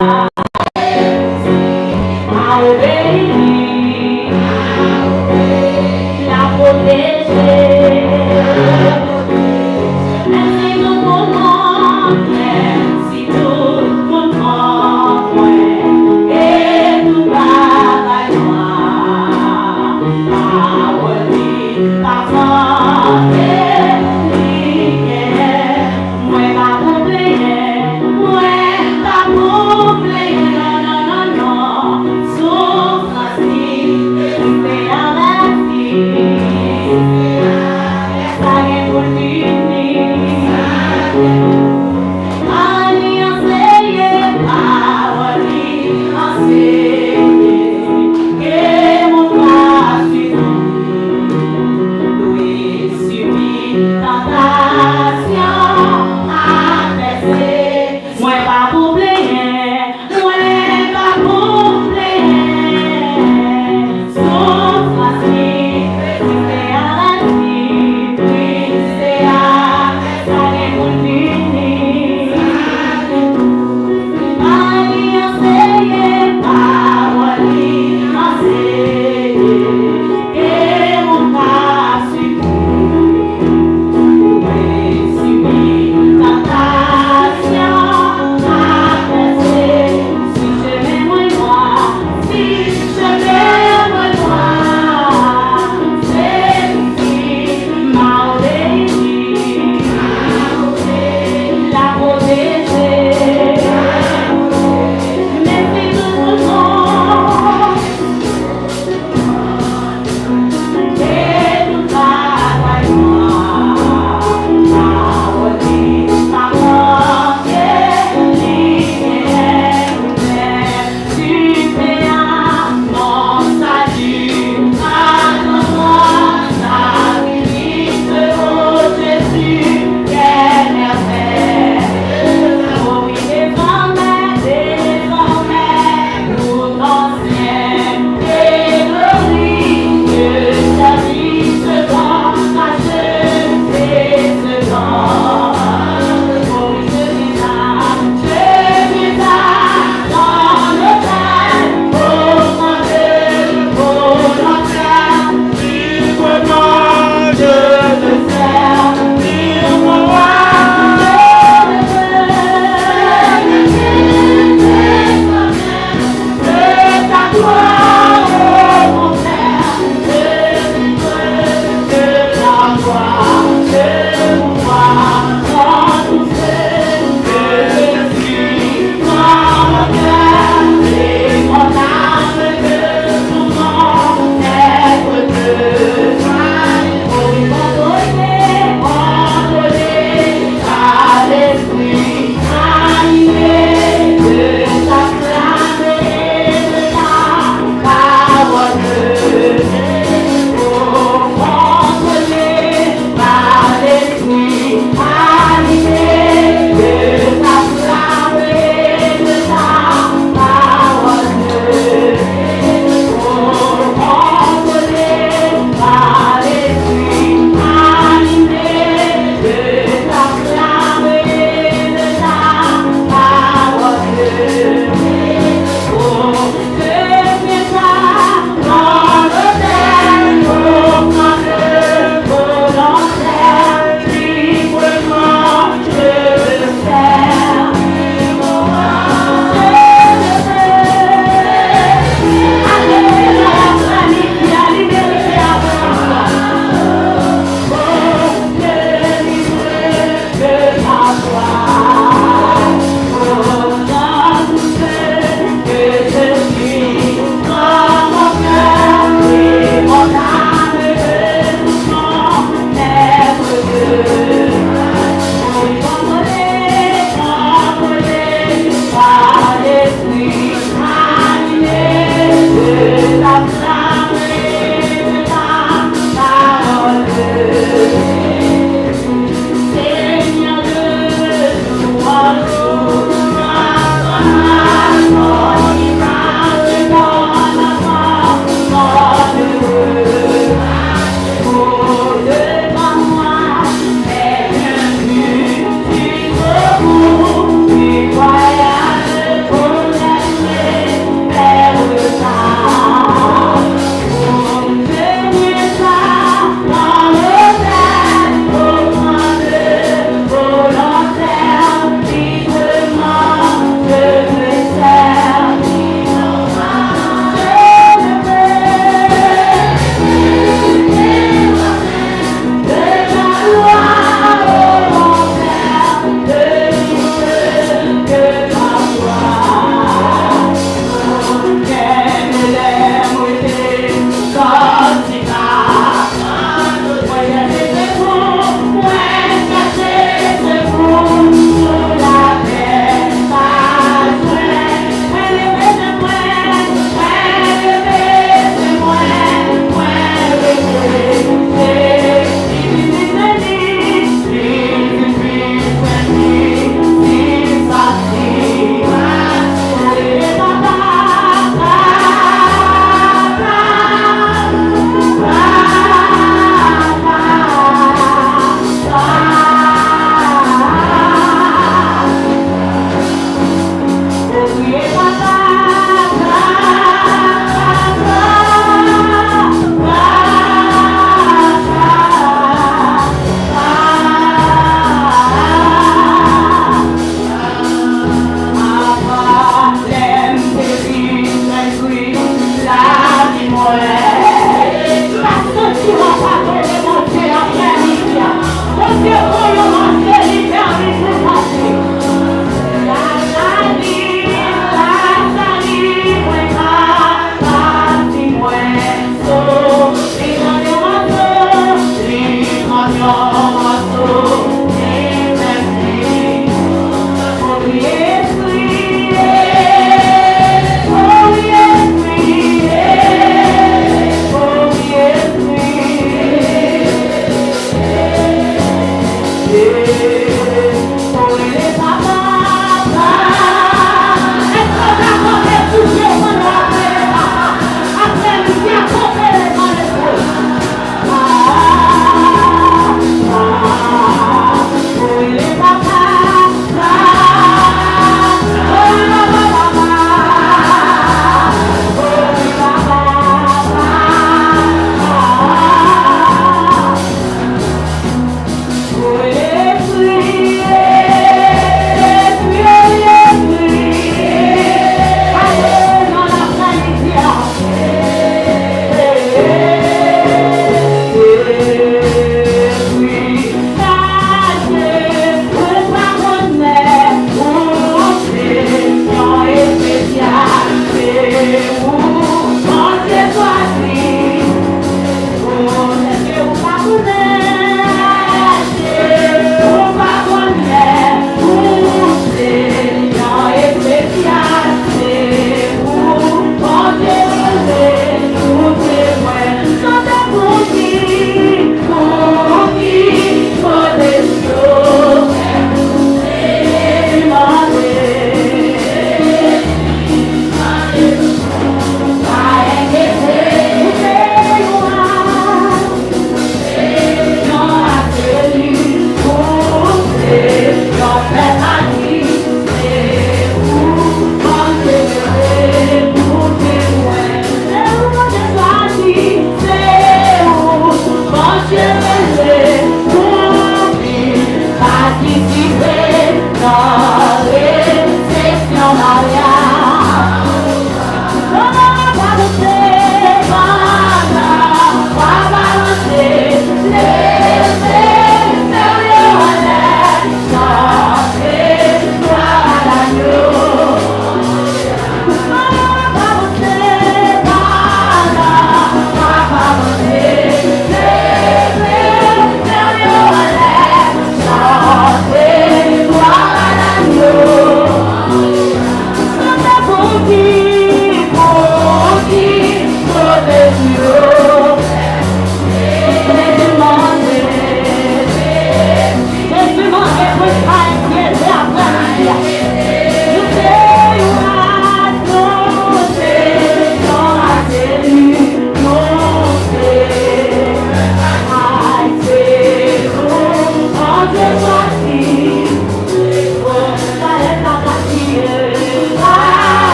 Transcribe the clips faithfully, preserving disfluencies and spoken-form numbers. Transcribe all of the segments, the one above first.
A obeyi li, l ap pwoteje. Menm si tout moun kont mwen, si tout moun kont mwen, e tout bagay nwa, pawòl li pa chanje, li genyen. Mwen pa pou plenyen, mwen pa pou plenyen.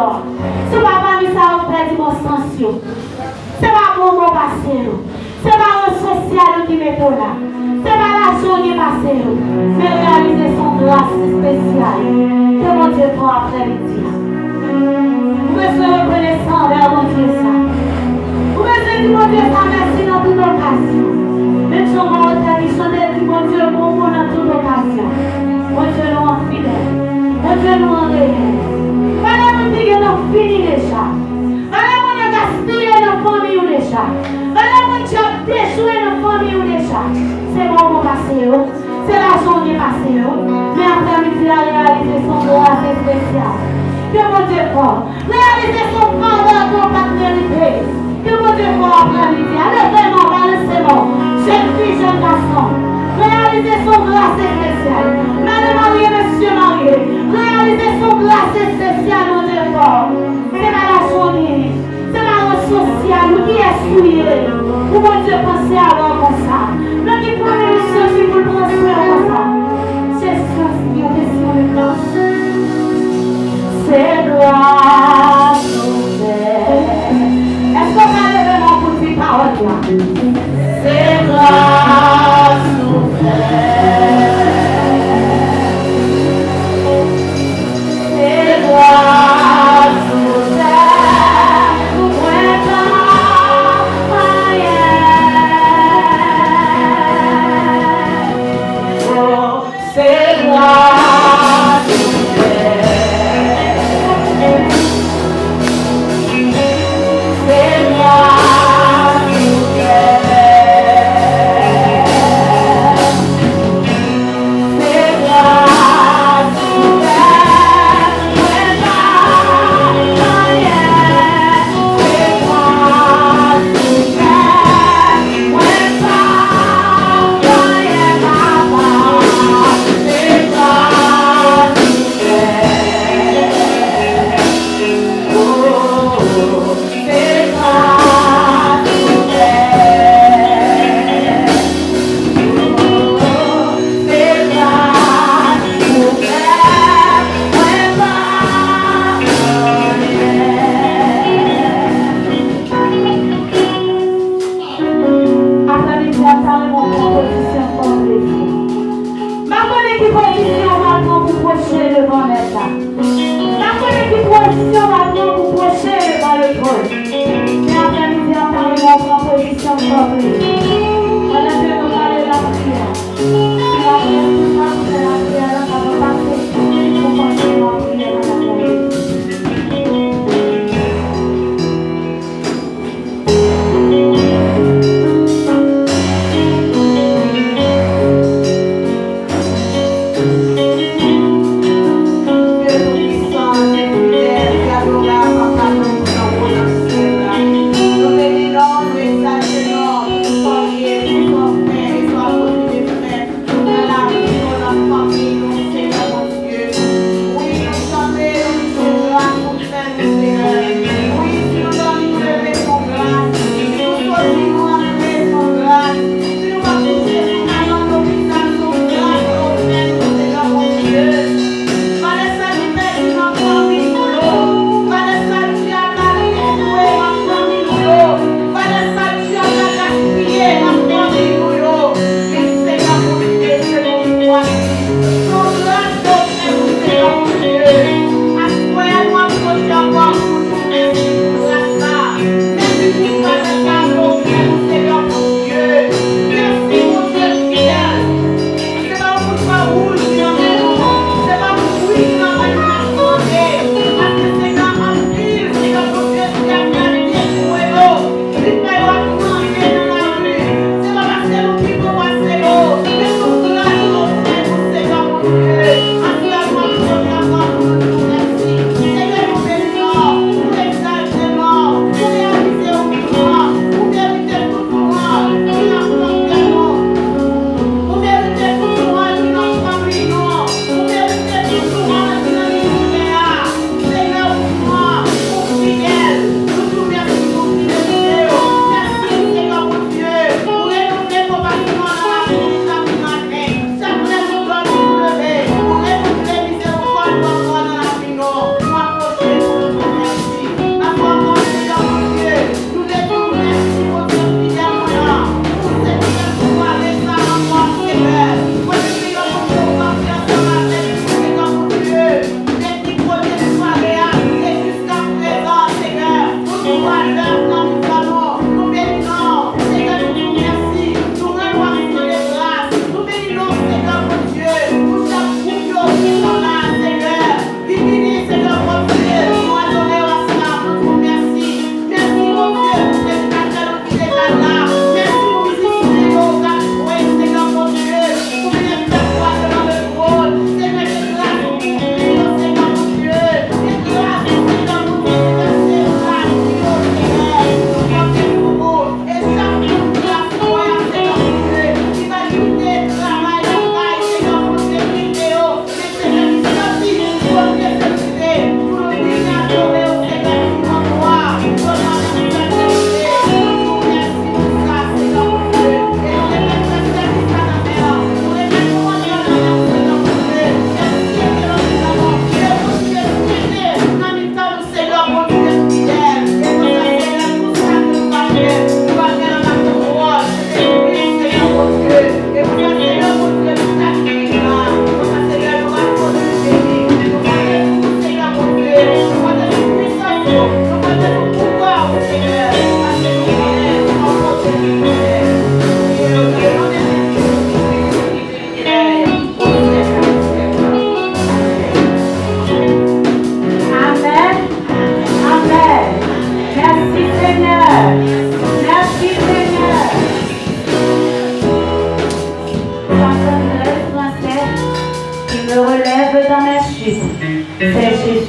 Si w pa pami sa yo k pèdi bon sans yo, se pa bon mo pase yo. Se pa rezo sosyal yo ki mete w la. Se pa lajan w gen pase yo. Men reyalize se yon gras espesyal ke Bondye fè w aprè midi a. Ou bezwen rekonesan anvè Bondye sa. Ou bezwen di Bondye sa mèsi nan tout okazyon. Menm jan Mawotè li chante, li di Bondye bon, bon nan tout okazyon. Bondye nou an fidèl. Bondye nou an reyèl. Pa gen moun ki gentan fini deja. Pa gen moun yo gaspiye nan fanmi w deja. Pa gen moun djab dechwe nan fanmi w deja. Se bon bon pase yo. Se lajan w gen pase yo. Men aprè midi a, reyalize se yon gras espesyal ke Bondye fè w. Reyalize se yon favè ke w pa t merite. Ke Bondye fè w aprè midi a. Leve men w, balanse men w. Jèn fi, jèn gason. Reyalize se yon gras espesyal. Madan marye, mesye marye. Reyalize se yon gras espesyal Bondye fè w. Se pa lajan w genyen. Se pa rans sosyal ou, kiyès ou ye pou Bondye panse avè w konsa? Nan ki fanmi ou santi pou l pran swen w konsa? Jezi, mèsi, yon kesyon de gras. Se gras ou fè. Èske w ka leve men w pou di pawòl la? Se gras ou fè. Se gras ou fè, ou mwen pa anyen. Oh, se gras ou fè. Se gras ou fè.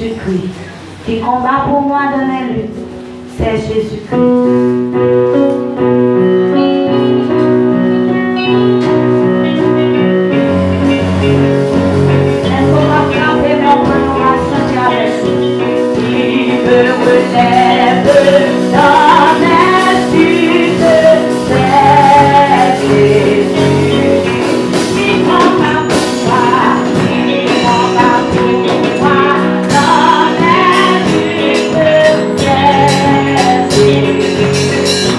Jésus-Christ. Qui combat pour moi dans mes luttes, c'est Jésus-Christ. Est-ce qu'on va frapper nos mains, on va chanter avec lui? Qui me relève dans mes luttes, c'est Jésus. Qui combat pour moi, qui combat pour moi dans mes luttes, c'est Jésus.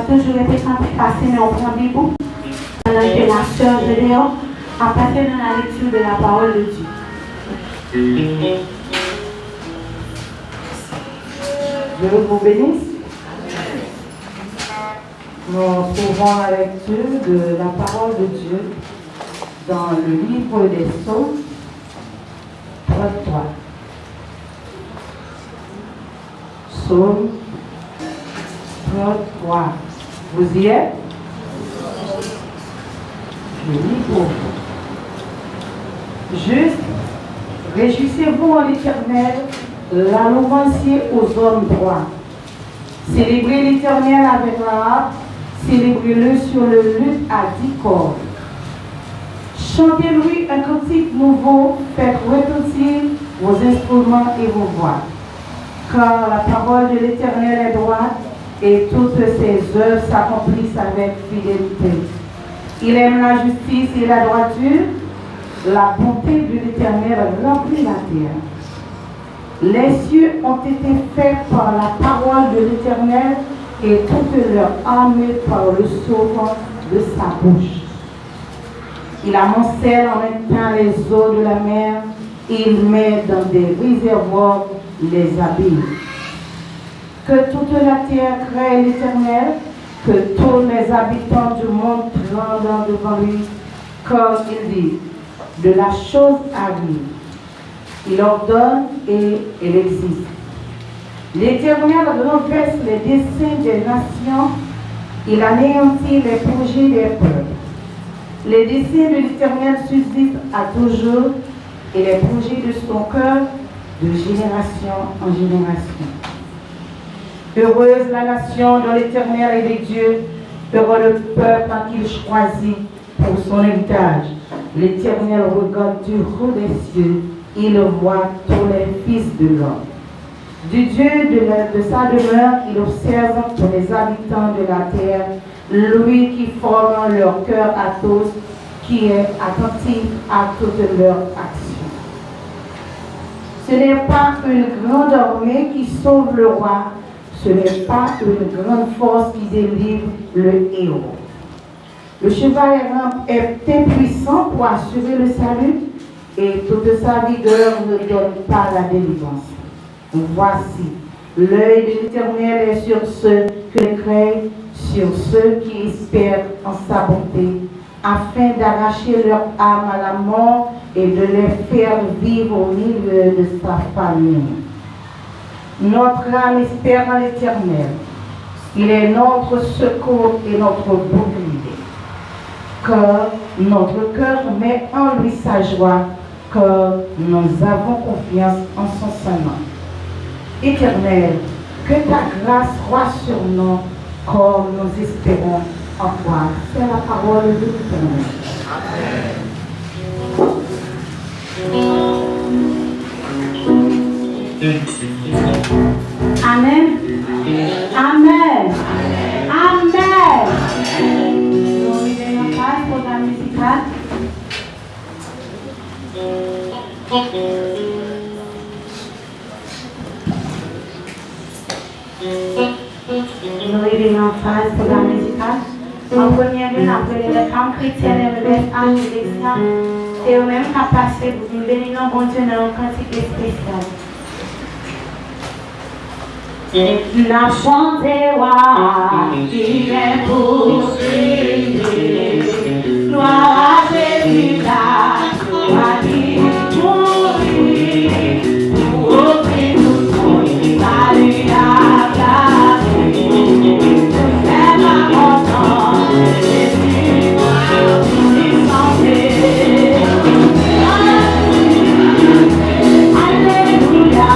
Toujou rete kanpe, pase men w pran Bib ou, pandan ke la sè Gédéon ap pase nan la lecture de la parole de Dieu. Dieu vous bénisse. Nous trouvons la lecture de la parole de Dieu dans le livre des Psaumes trente-trois. Psaume trente-trois. Vous y êtes? Je lis pour vous. Juste, réjouissez-vous en l'Éternel, la louange sied aux hommes droits. Célébrez l'Éternel avec la harpe, célébrez-le sur le luth à dix cordes. Chantez-lui un cantique nouveau, faites retentir vos instruments et vos voix. Car la parole de l'Éternel est droite, et toutes ses œuvres s'accomplissent avec fidélité. Il aime la justice et la droiture, la bonté de l'Éternel remplit la terre. Les cieux ont été faits par la parole de l'Éternel, et toute leur armée par le souffle de sa bouche. Il amoncelle en même temps les eaux de la mer, il met dans des réservoirs les abîmes. Que toute la terre craigne l'Éternel, que tous les habitants du monde tremblent devant lui, car il dit, de la chose arrive. Il ordonne et elle existe. L'Éternel renverse les desseins des nations, il anéantit les projets des peuples. Les desseins de l'Éternel subsistent à toujours, et les projets de son cœur de génération en génération. Heureuse la nation dont l'Éternel est le Dieu, heureux le peuple qu'il choisit pour son héritage. L'Éternel regarde du haut des cieux, il voit tous les fils de l'homme. Du Dieu de, la- de sa demeure, il observe tous les habitants de la terre, lui qui forme leur cœur à tous, qui est attentif à toutes leurs actions. Ce n'est pas une grande armée qui sauve le roi, ce n'est pas une grande force qui délivre le héros. Le cheval est, est puissant pour assurer le salut, et toute sa vigueur ne donne pas la délivrance. Voici, l'œil de l'Éternel est sur ceux que craignent, sur ceux qui espèrent en sa bonté, afin d'arracher leur âme à la mort et de les faire vivre au milieu de sa famille. Notre âme espère en l'Éternel. Il est notre secours et notre bouclier. Que notre cœur met en lui sa joie, car nous avons confiance en son saint nom. Éternel, que ta grâce soit sur nous, comme nous espérons en toi. C'est la parole de l'Éternel. Amen. Amen. Amen. Nou rive nan faz pwogram mizikal. Nou rive nan faz pwogram mizikal. An premye lye, n ap rele Les Femmes Chrétiennes M E S H Iglesia. Se yo menm k ap pase pou vin beni non Bondye nan yon kantik espesyal. N ap chante wa ki gen pou swiv li. Glwa a Jezi la, glwa ki mouri pou ofri tout moun sali a gratuit. Tout sèl a kontan, Jezi mwen vini chante. Alelouya.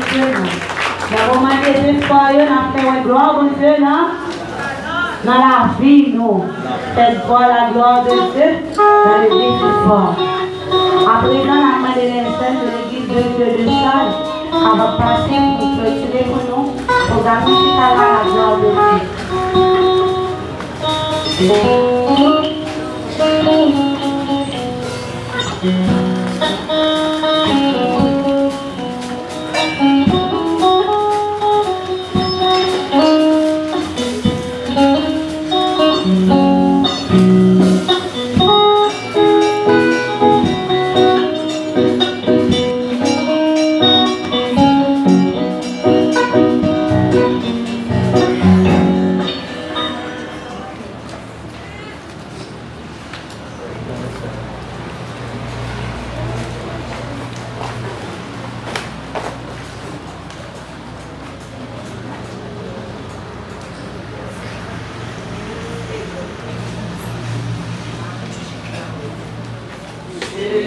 Bondye nan. Lè w mande dezespwa yo, n ap fè wè glwa Bondye nan, nan lavi nou. Faites voir la gloire de Dieu dans le désespoir. Aprezan, n ap mande lè sè de Legliz de Dieu de Sal kapab pase pou klotire pou nou pwogram mizikal la, la gloire de Dieu.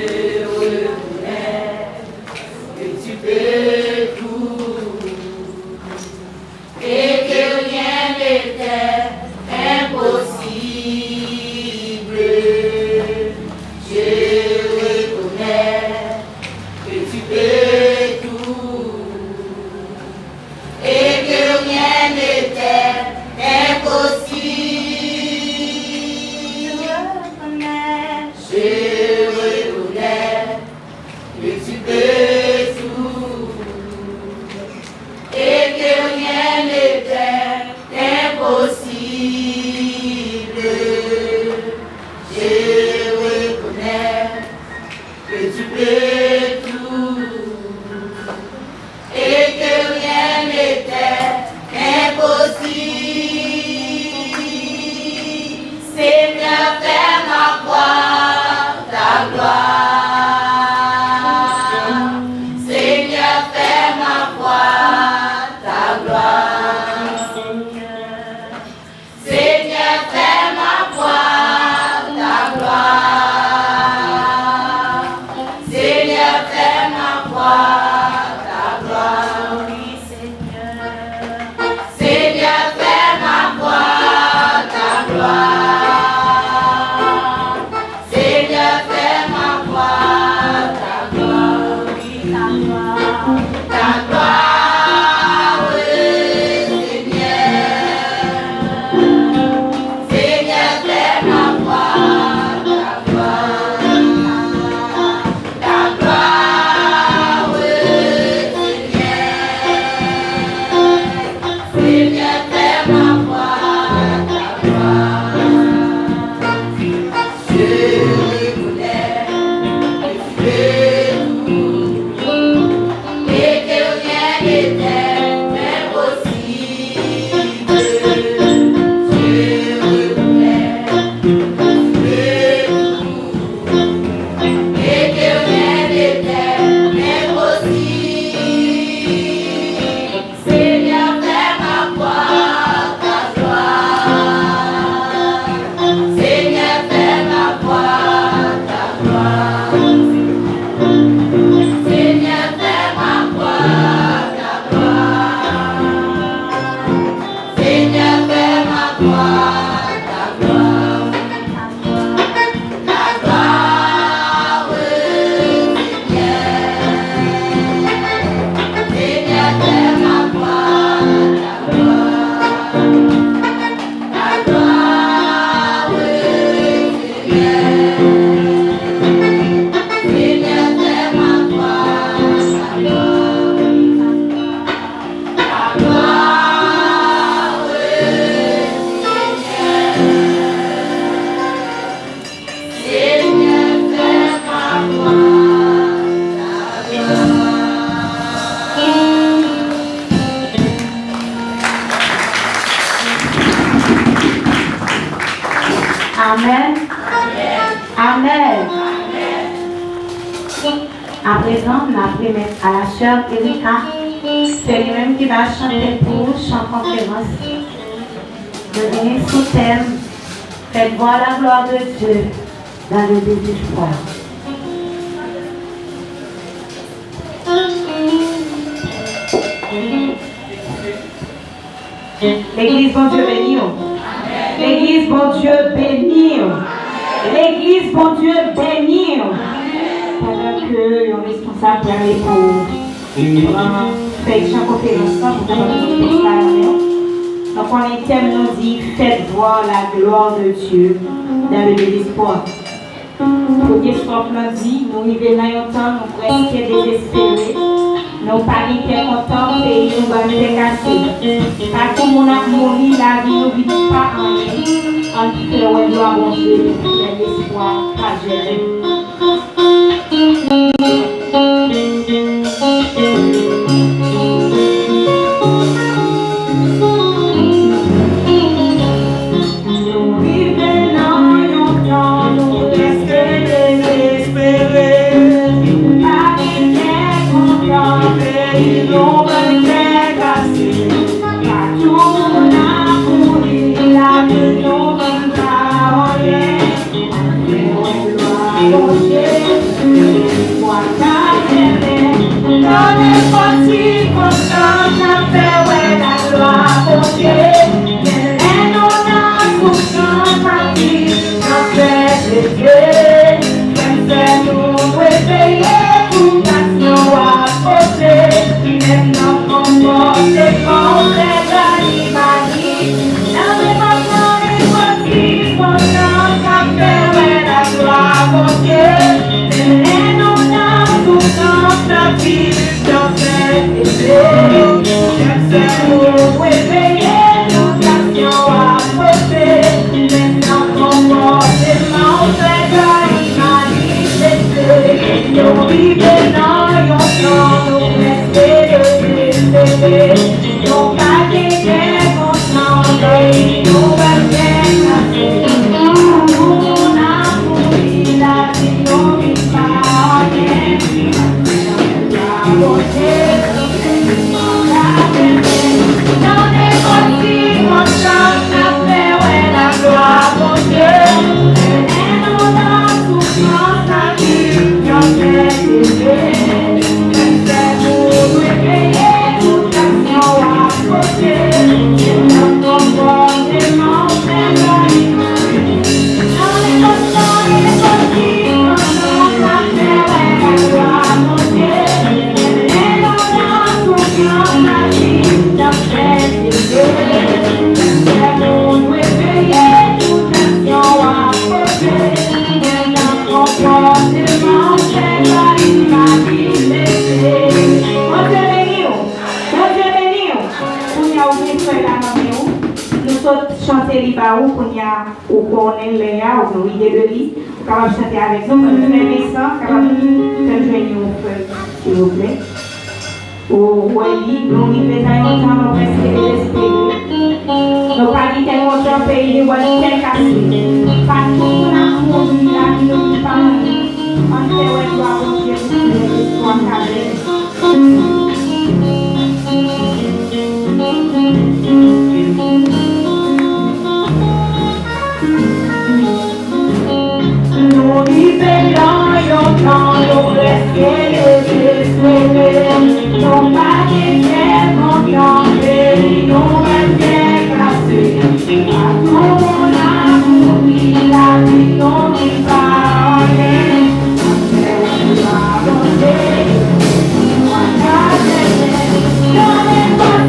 Je reconnais que tu peux tout et que rien n'était impossible. Je reconnais que tu peux tout et que rien n'était impossible. Je reconnais que tu peux tout et que rien n'était impossible. Je reconnais que tu peux tout et que rien n'était impossible. Seigneur, fais-moi voir ta gloire. Seigneur, fais-moi voir ta gloire. Seigneur, fais-moi voir ta gloire. Seigneur, fais-moi voir ta gloire. Oui, Seigneur. Seigneur, fais-moi voir ta gloire. Seigneur, fais-moi voir ta gloire, oui, ta gloire, ta gloire, oui, Seigneur. Seigneur, fais-moi voir ta gloire, ta gloire, oui, Seigneur. Seigneur, fais-moi voir ta gloire. Je reconnais que tu peux tout et que rien n'est impossible. Je reconnais que tu peux tout et que rien n'est impossible. Seigneur, fais-moi voir ta gloire. Seigneur, fais-moi voir ta gloire. Seigneur, fais-moi voir ta gloire. Seigneur, fais-moi voir ta gloire. Ta gloire, Seigneur. Seigneur, fais-moi voir ta gloire. Ta gloire, Seigneur. Seigneur, fais-moi voir ta gloire. Amèn. Amèn. Aprezan, n ap remèt a la sè Erika. Se li menm ki va chante pou nou chan konferans. Nou vini sou tèm Faites voir la gloire de Dieu dans le désespoir. Legliz, Bondye beni w. Legliz, Bondye beni w. Legliz, Bondye beni w. Pandan ke yon responsab prale pou, euh, fèy chan konferans lan, pou kapab mete tèks la nan men w. Donk, konnen tèm nou di, Faites voir la gloire de Dieu dans le désespoir. Premye stwòf lan di, nou rive nan yon tan, nou prèske dezespere. Nou pa gen kè kontan, peyi nou ba n kè kase. Patou moun ap mouri, lavi nou vin pa anyen. Ann fè wè glwa Bondye, fè lespwa pa jèlen. Nou rive nan yon tan nou prèske dezespere. Pa gen kè kontan, peyi nou ba n kè kase. Patou moun ap mouri, lavi nou vin pa anyen. Ann fè wè glwa Bondye, lespwa ka jèlen. Nan nenpòt sikonstans, n ap fè wè laglwa Bondye. Men lè nou nan soufrans, n ap viv nan pèsevere. Frè m, sè m, nou dwe veye, tantasyon ap pouse. Menm nan konpòteman w fè gari magi. Nan nenpòt, nan nenpòt sikonstans, n ap fè wè laglwa Bondye. Menm lè nou nan soufrans, n ap viv nan sentete. Frè m, sè m, nou dwe veye, tantasyon ap pouse. Menm nan konpòteman w fè gari magi. Nou rive nan yon tan nou prèske dezespere. Nou pa gen kè kontan, peyi nou ba n kè kase. Moun ap mouri, lavi nou vin pa anyen. Bondye, nan nenpòt sikonstans, n ap fè wè laglwa Bondye. Lè nou nan soufrans, n ap viv nan sentete. Frè m, sè m, nou dwe veye, tantasyon ap pouse. Nan konpòteman w fè gari magi. Bondye beni w. Bondye beni w. Kounye a ou gen fèy la nan men w. Nou sot chante li ba ou, kounye a ou konnen lè a, ou gen ide de li. Ou kapab chante avèk nou, frè Vincent, kapab fè m jwenn yon fèy, silvouplè. Ou wè li, nou rive nan yon tan nou prèske dezespere. Nou pa gen kè kontan, peyi nou ba n kè kase. Patou moun ap mouri, lavi nou vin pa anyen. Ann fè wè glwa Bondye pou fè lespwa ka jèlen. Nou rive nan yon tan nou prèske dezespere. Nou pa gen kè kontan, peyi nou ba n kè kase. Patou moun ap mouri, lavi nou vin pa anyen. Ann fè wè glwa Bondye, lespwa ka jèlen. Nan nenpòt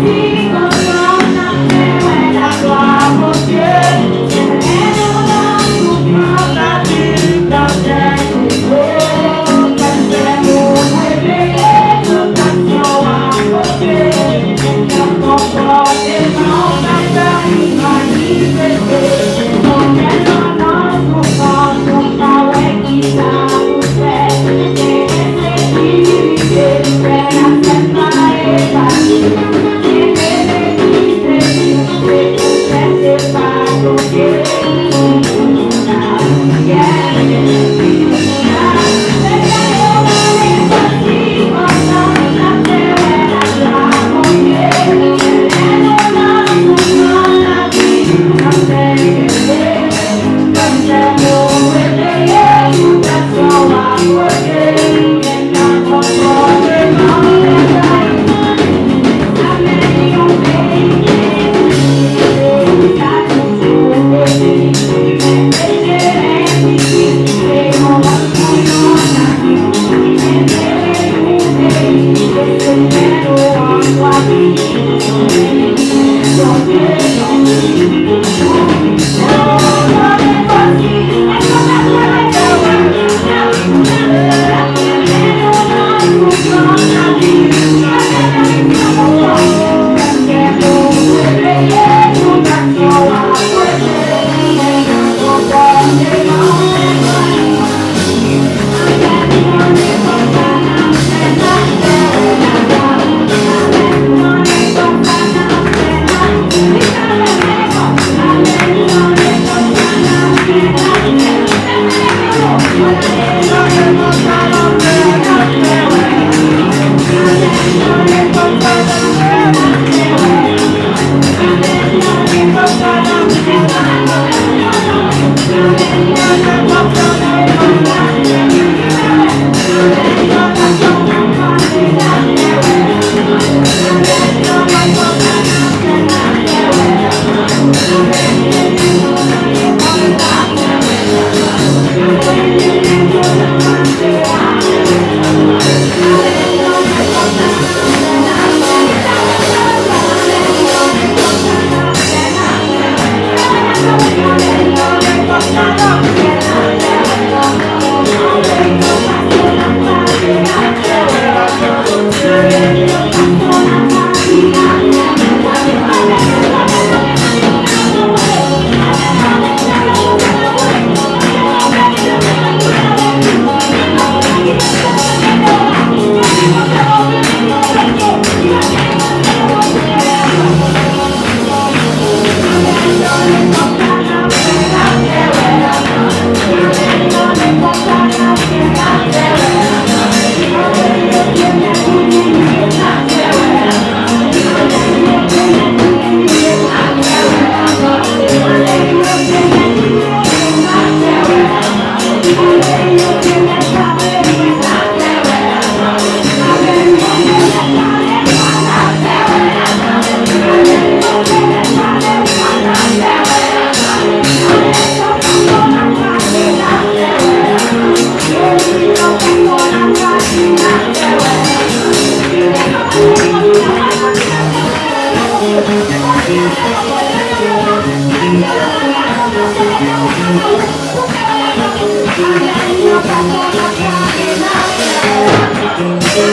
Amen.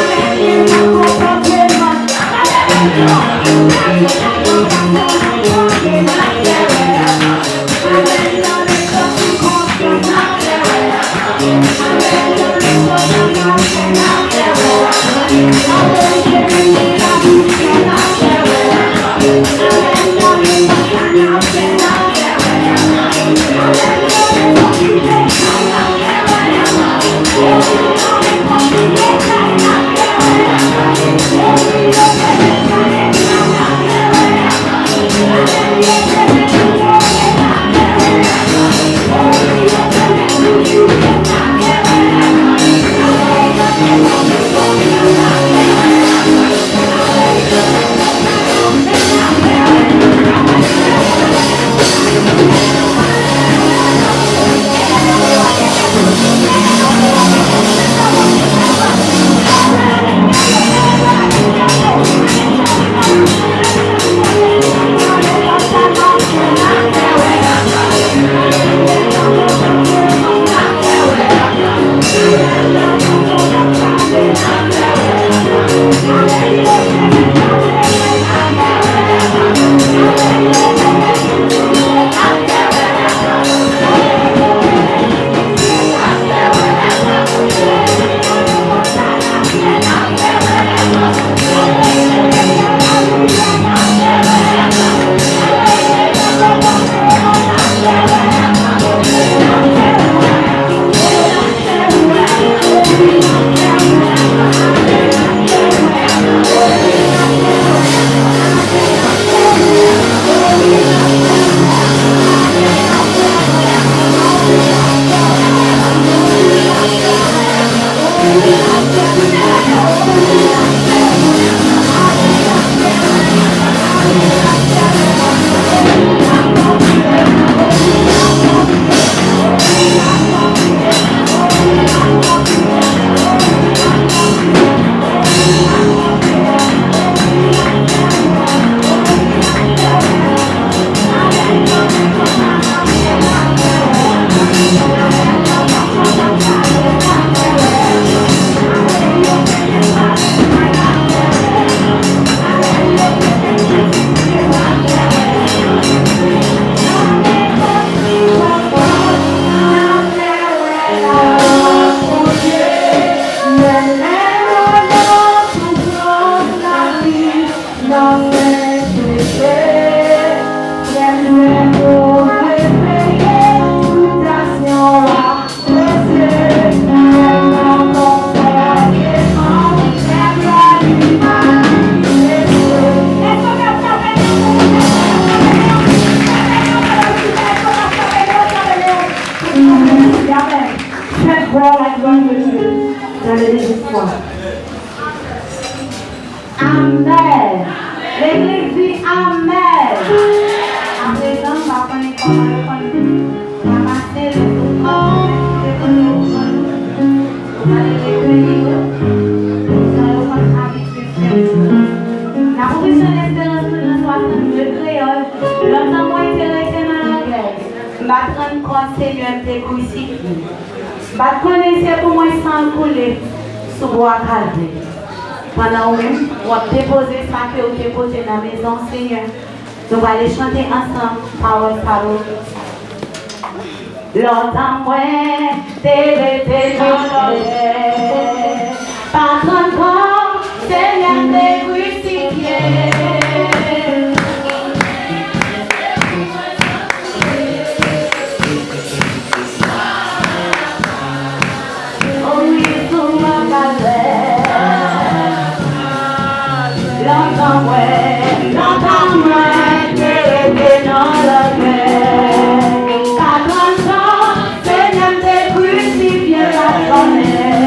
Faites voir la gloire de Dieu dans le désespoir. Amèn. Legliz di amèn. Aprezan, m pa konnen kòman yo konn ranmase lezo sosyo, yo konn yo pran nou, yo pral rekeyi yo, jan yo konn abitye fè yo. N ap ouvri chan esperans nou nan swasannde kreyòl. Lontan mwen te rete nan lagè. M pa t rann kont Senyè m te krisifye. M pa t konnen se pou mwen san l koule sou bwa Kalvè. Pandan ou menm, w ap depoze sa ke w te pote nan mezon Senyè. Nou prale chante ansanm pawòl sa yo. Lontan mwen te rete nan lagè, pa t rann kont Senyè m te krisifye. Lontan mwen, lontan mwen te rete nan lagè. Katrann tan, Senyè m te krisifye, m pa t konnen.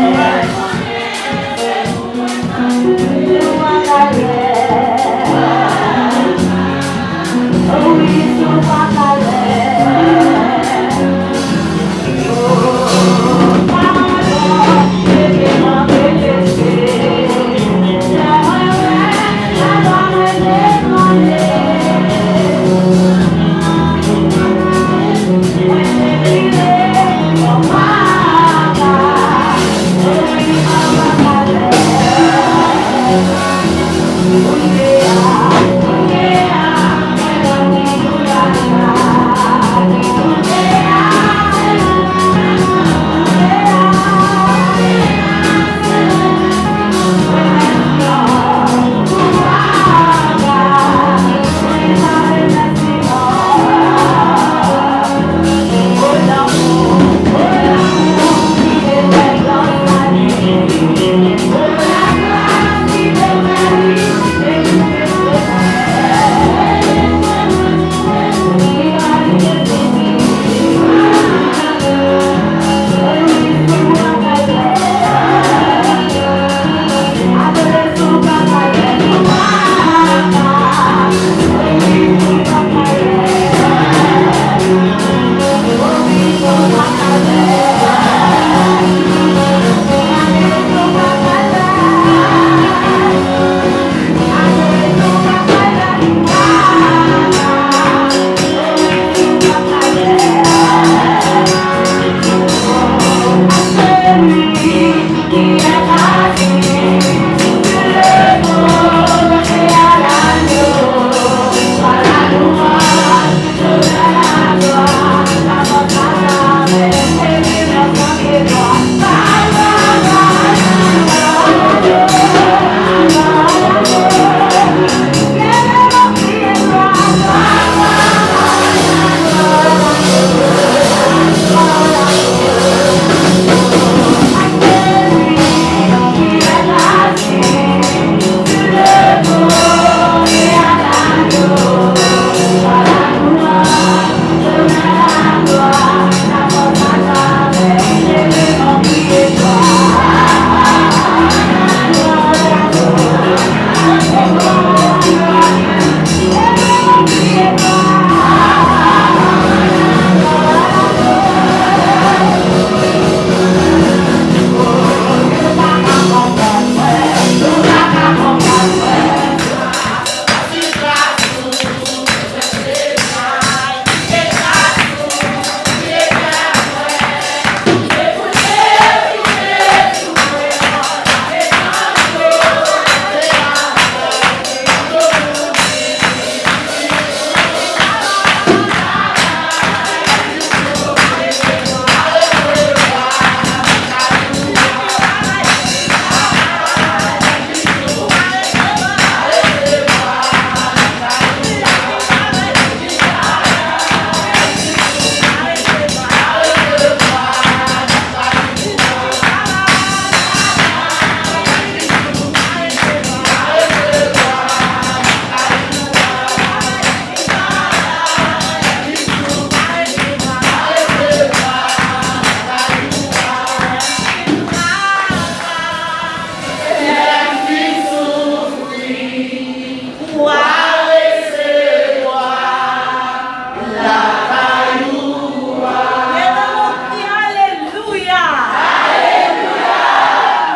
Alelouya!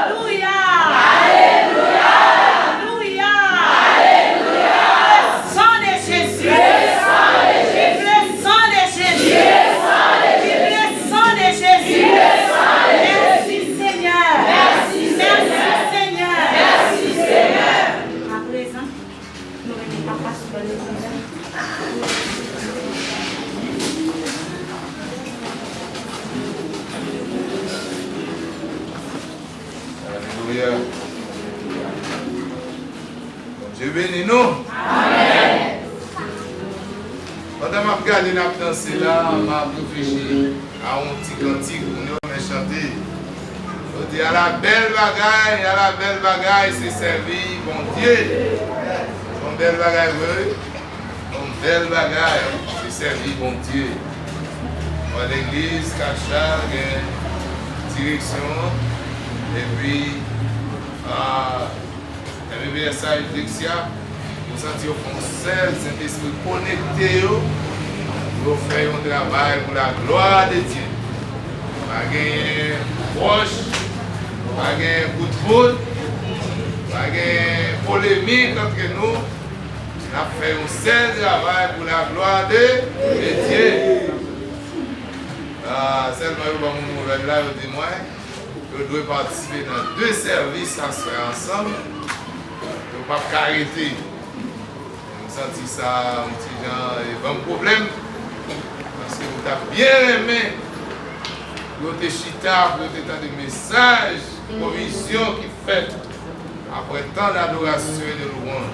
Alelouya! Alelouya! Viv le sang de Jésus! Viv le sang de Jésus! Viv le sang de Jésus! Merci Seigneur! Merci Seigneur! Merci Seigneur! Aprezen, nou mete papa sou bò legliz la. Alelouya. Bondye beni nou. Amèn. Pandan m ap gade n ap danse la, m ap reflechi a yon ti kantik moun yo renmen chante. Yo di, ala bèl bagay, ala bèl bagay, se sèvi Bondye. Se yon bèl bagay vre, wi. Se yon bèl bagay, se sèvi Bondye. Mwen legliz, Kacha, gen direksyon, epi, a, Enben, mesaj leksyon, ou santi yo fè yon sèl, Sentespri konekte yo pou yo fè yon travay pou la glwa de Dye. Pa genyen wòch, pa genyen kout poud, pa genyen polemik antre nou. N ap fè yon sèl travay pou la glwa de, de Dye. Ah, sèlman yo ban m yon nouvèl la, yo di mwen, yo dwe patisipe nan de sèvis aswè ansanm, yo p ap ka rete. M santi sa yon ti jan e ban m pwoblèm, paske m t ap byen renmen pou yo te chita, pou yo te tande mesaj pwovizyon ki fèt apre tan d'adorasyon e de lwanj.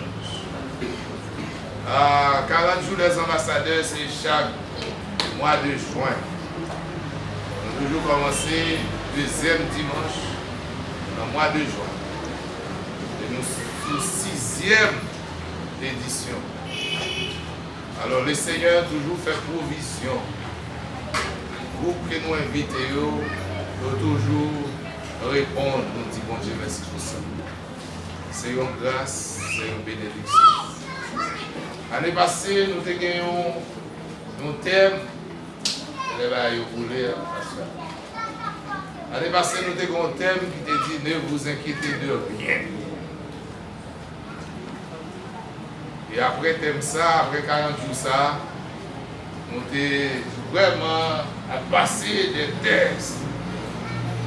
Ah, karant jou des ambassadeurs, se chak mwa de jen. Nou toujou kòmanse dezyèm dimanch nan mwa de jen. E nou sou sizyèm edisyon. Alò, Lesenyè toujou fè pwovizyon. Gwoup ke nou envite yo, yo toujou reponn, nou di Bondye mèsi pou sa. Se yon gras, se yon benediksyon. Ane pase, nou te gen yon, yon tèm, lè bagay yo boule, pastè. Ane pase, nou te gen yon tèm ki te di, Ne vous inquiétez de rien. E apre tèm sa, apre karant jou sa, nou te vrèman ap pase de tèks.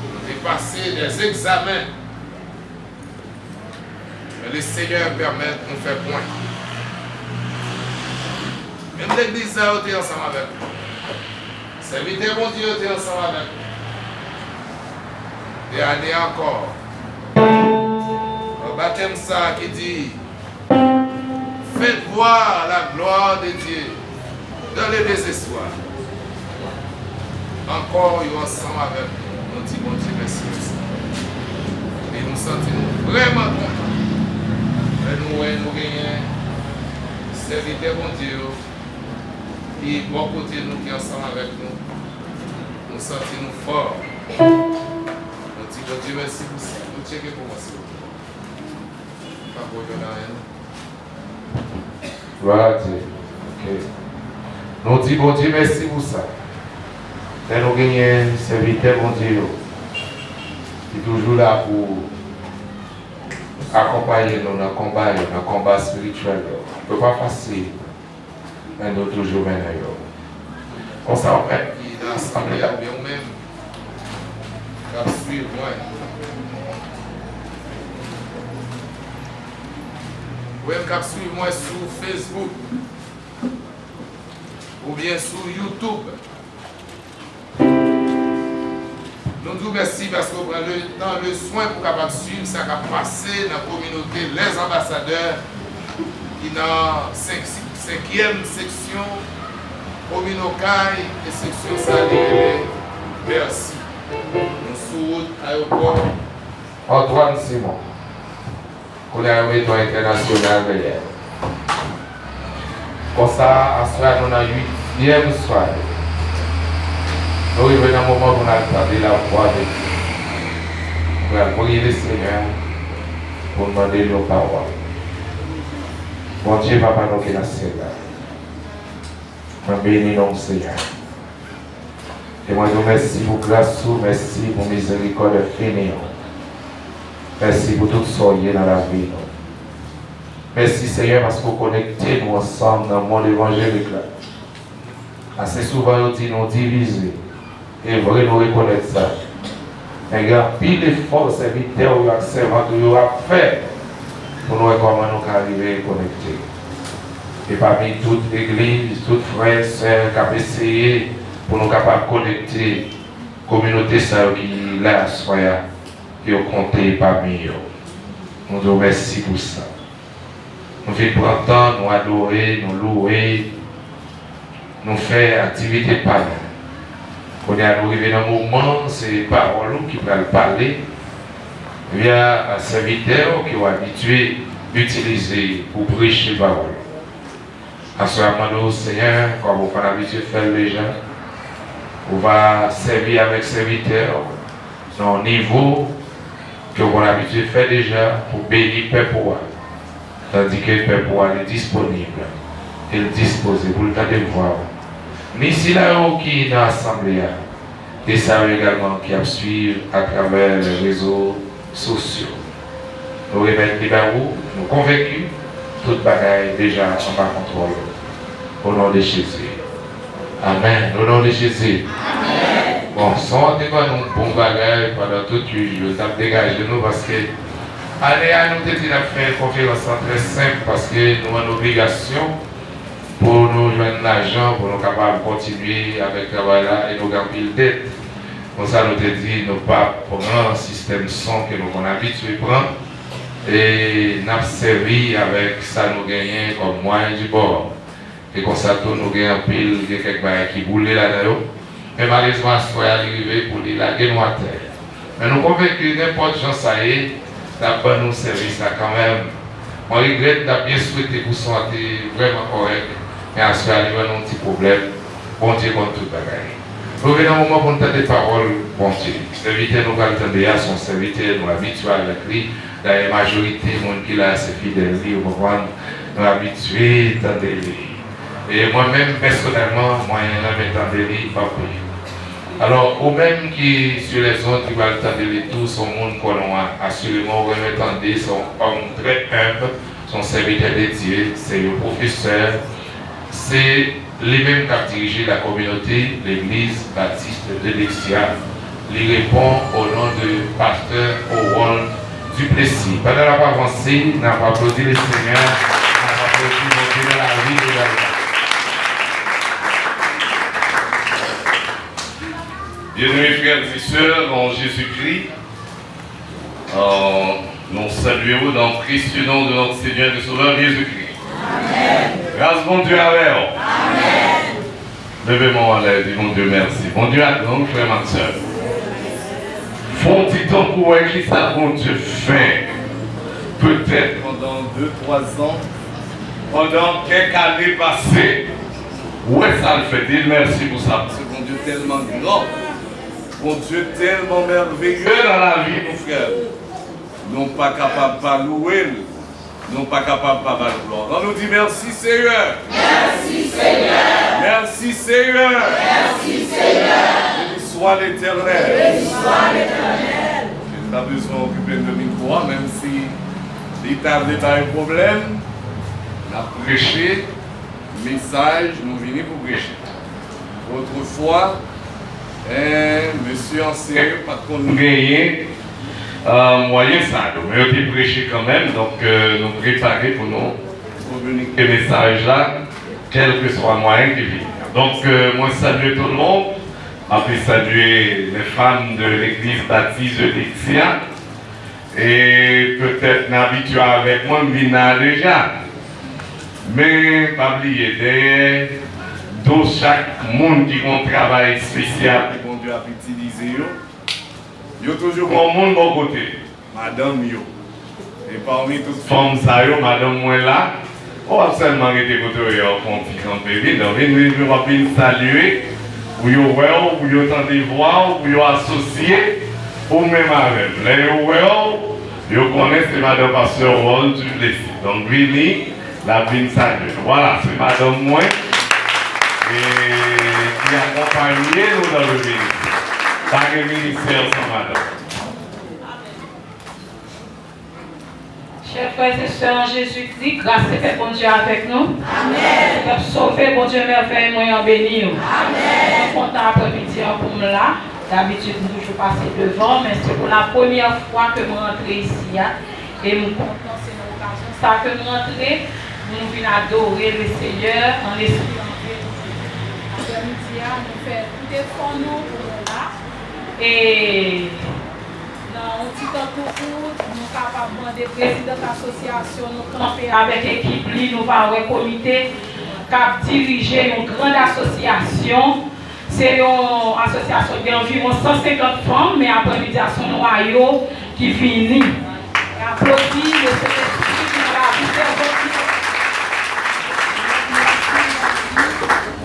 Nou e pase dè egzamen. Men Lesenyè pèmèt nou fè pwen. Menm legliz sa yo te ansanm avèk nou. Sèvitè Bondye yo te ansanm avèk nou. Dènye ankò, nan batèm sa ki di, Faites voir la gloire de Dieu dans le désespoir. Ankò, yo ansanm avèk nou. Nou di Bondye mèsi pou sa. E nou santi nou vrèman kontan lè nou wè nou genyen sèvitè Bondye yo ki bò kote nou, ki ansanm avèk nou. Nou santi nou fò. Nou di Bondye mèsi pou sa. Nou tcheke pou mwen, silvouplè. Pa pwodui anyen, non. Glwa a Dye. Ok. Nou di Bondye mèsi pou sa. Lè nou genyen sèvitè Bondye yo ki toujou la pou akonpaye nou nan konba yo, nan konba espirityèl yo. Yo pa fasil, men nou toujou mennen yo. Konsa, ou menm ki nan asanble a, oubyen ou menm k ap swiv mwen, ou menm k ap swiv mwen sou Facebook oubyen sou YouTube, nou di w mèsi paske w pran le tan, le swen pou w kapab swiv sa k ap pase nan kominote Les Ambassadeurs ki nan senk, senkyèm seksyon komin Okay e seksyon sa li rele Bèsi. Nou sou wout ayewopò Antoine Simon. Kounye a, yo mete yon entènasyonal dèyè. Konsa, aswè a, nou nan uityèm sware. Nou rive nan moman pou n al tande lavwa de Dye. Nou pral priye Lesenyè pou n mande l yon pawòl. Bondye, Papa nou ki nan syèl la, mwen beni non w, Senyè. E mwen di w mèsi pou gras ou, mèsi pou mizerikòd enfini w. Mèsi pou tout sa w ye nan lavi nou. Mèsi, Senyè, paske w konekte nou ansanm nan mond evanjelik la. Ase souvan, yo di nou divize. E vre, nou rekonèt sa. Men gen anpil efò sèvitè w yo ak sèvant ou yo ap fè pou nou wè kòman nou ka rive konekte. E pami tout legliz, tout frè, sè k ap eseye pou nou kapab konekte kominote sa yo ki la aswè a, yo konte pami yo. Nou di w mèsi pou sa. Nou fin pran tan, nou adore, nou louwe, nou fè aktivite pa nou. Kounye a, nou rive nan moman, se pawòl ou ki pral pale via sèvitè w ke w abitye itilize pou preche pawòl ou. Aswè a, m mande w, Senyè, kòm ou konn abitye fè l deja, ou va sèvi avèk sèvitè w nan yon nivo ke w konn abitye fè deja pou beni pèp ou a, tandike pèp ou a li disponib e l dispoze pou l tande vwa w, ni sila yo ki nan asanble a, e sa yo egalman ki ap swiv atravè lè rezo sosyo. Nou remèt li ba ou, nou konvenki tout bagay deja anba kontwòl ou. O non de Jezi. Amèn. O non de Jezi. Bon, son an te ban nou bon bagay pandan tout uit jou. N ap degaje nou paske ane a nou te di n ap fè konferans lan trè senp paske nou an obligasyon pou nou jwenn lajan pou nou kapab kontinye avèk travay la e nou gen anpil dèt. Konsa nou te di nou p ap pran sistèm son ke nou konn abitye pran e n ap sèvi avèk sa nou genyen kòm mwayen di bò. E konsa tou nou gen anpil, gen kèk bagay ki boule ladan yo. Men malerezman, aswè a li rive pou li lage nou atè. Men nou konvenki nenpòt jan sa ye, l ap ban nou sèvis la kanmenm. Mwen regrèt, m t ap byen swete pou son an te vrèman kòrèk, men aswè a li ban nou yon ti pwoblèm. Bondye konn tout bagay. Nou rive nan moman pou n tande pawòl Bondye. Sèvitè nou pral tande a se yon sèvitè nou abitye avèk li. Dayè, majorite moun ki la a se fidèl li, ou konprann? Nou abitye tande li. E mwen menm, pèsonèlman, mwen renmen tande li anpil. Alò, ou menm ki sou lèzond ki pral tande li tou, se yon moun konnen w a, asireman ou renmen tande, se yon òm trè enb, se yon sèvitè de Dye, se yon pwofesè, se li menm k ap dirije la kominote Legliz Batis de Lexia. Li reponn o non de pastè Harold Duplessis. Pandan n ap avanse, n ap aplodi Lesenyè, n ap aplodi Bondye nan lavi de Daywa. Bien-aimés frères et sœurs en Jésus-Christ, euh, nous saluons dans le précieux nom de notre Seigneur et Sauveur Jésus-Christ. Amen. Gras Bondye avè w. Amen. Leve men w anlè, di Bondye mèsi. Bondye a gran, frè m ak sè m. Fè yon ti tan pou w wè kisa Bondye fè. Petèt pandan de, twa zan, pandan kèk ane pase, w wè sa l fè. Di l mèsi pou sa, paske Bondye tèlman gran. Bondye tèlman mèveye nan lavi nou, frè m. Nou pa kapab pa louwe l. Nou pa kapab pa ba l glwa. Ann nou di, mèsi, Seyè. Mèsi, Seyè. Mèsi, Seyè. Mèsi, Seyè. Beni swa Letènèl. Beni swa Letènèl. Li pa bezwen okipe n de mikwo a, menm si li ta vle bay pwoblèm, n ap preche. Mesaj nou vini pou preche. Otrefwa, eh, mesye ansyen yo pa t konn genyen, eh, mwayen sa yo, men yo te preche kanmenm, donk, eh, nou prepare pou nou kominike mesaj la, kèlkeswa mwayen ki vini. Donk, eh, mwen salye tout le monde, m ape salye les femmes de l'église baptiste de Dixia. E petèt n abitye avèk mwen, m vin la deja. Men, pa bliye, dèyè do chak moun ki gon travay espesyal ke Bondye ap itilize yo, yo toujou gon moun bò kote yo. Madanm yo. E pami tout fanm sa yo, madanm mwen la, w ap sèlman rete kote w ye a, w fè yon ti kanpe, vin, non, vin, vin, vin, w ap vin salye, pou yo wè w, pou yo tande vwa w, pou yo asosye ou menm avè m. Lè yo wè w, yo konnen se madan pastè Harold Duplessis. Donk, vini, l ap vin salye nou. Vwala, se madanm mwen, e ki akonpaye nou nan le ministè. Pa gen ministè san madanm. Chè frè e sè an Jezikri, gras e pè Bondye avèk nou. Amèn. Pèp sove, Bondye mèvèy mwen an beni w. Amèn. Mwen kontan aprèmidi an pou m la. Dabitid, m toujou pase devan, men se pou la premyè fwa ke m rantre isi a. E m kontan, se nan okazyon sa ke m rantre, pou nou vin adore le Seyè an espri, an verite. Aprèmidi a, nou fè tout efò nou pou nou la. E Nan yon ti tan tou kout, nou kapab mande prezidant asosyasyon nou kanpe avèk ekip li, nou va wè komite k ap dirije yon grand asosyasyon. Se yon asosyasyon ki gen anviwon san senkant fanm, men aprèmidi a se yon nwayo ki vini. E aplodi le Sentespri ki nan lavi sèvant li.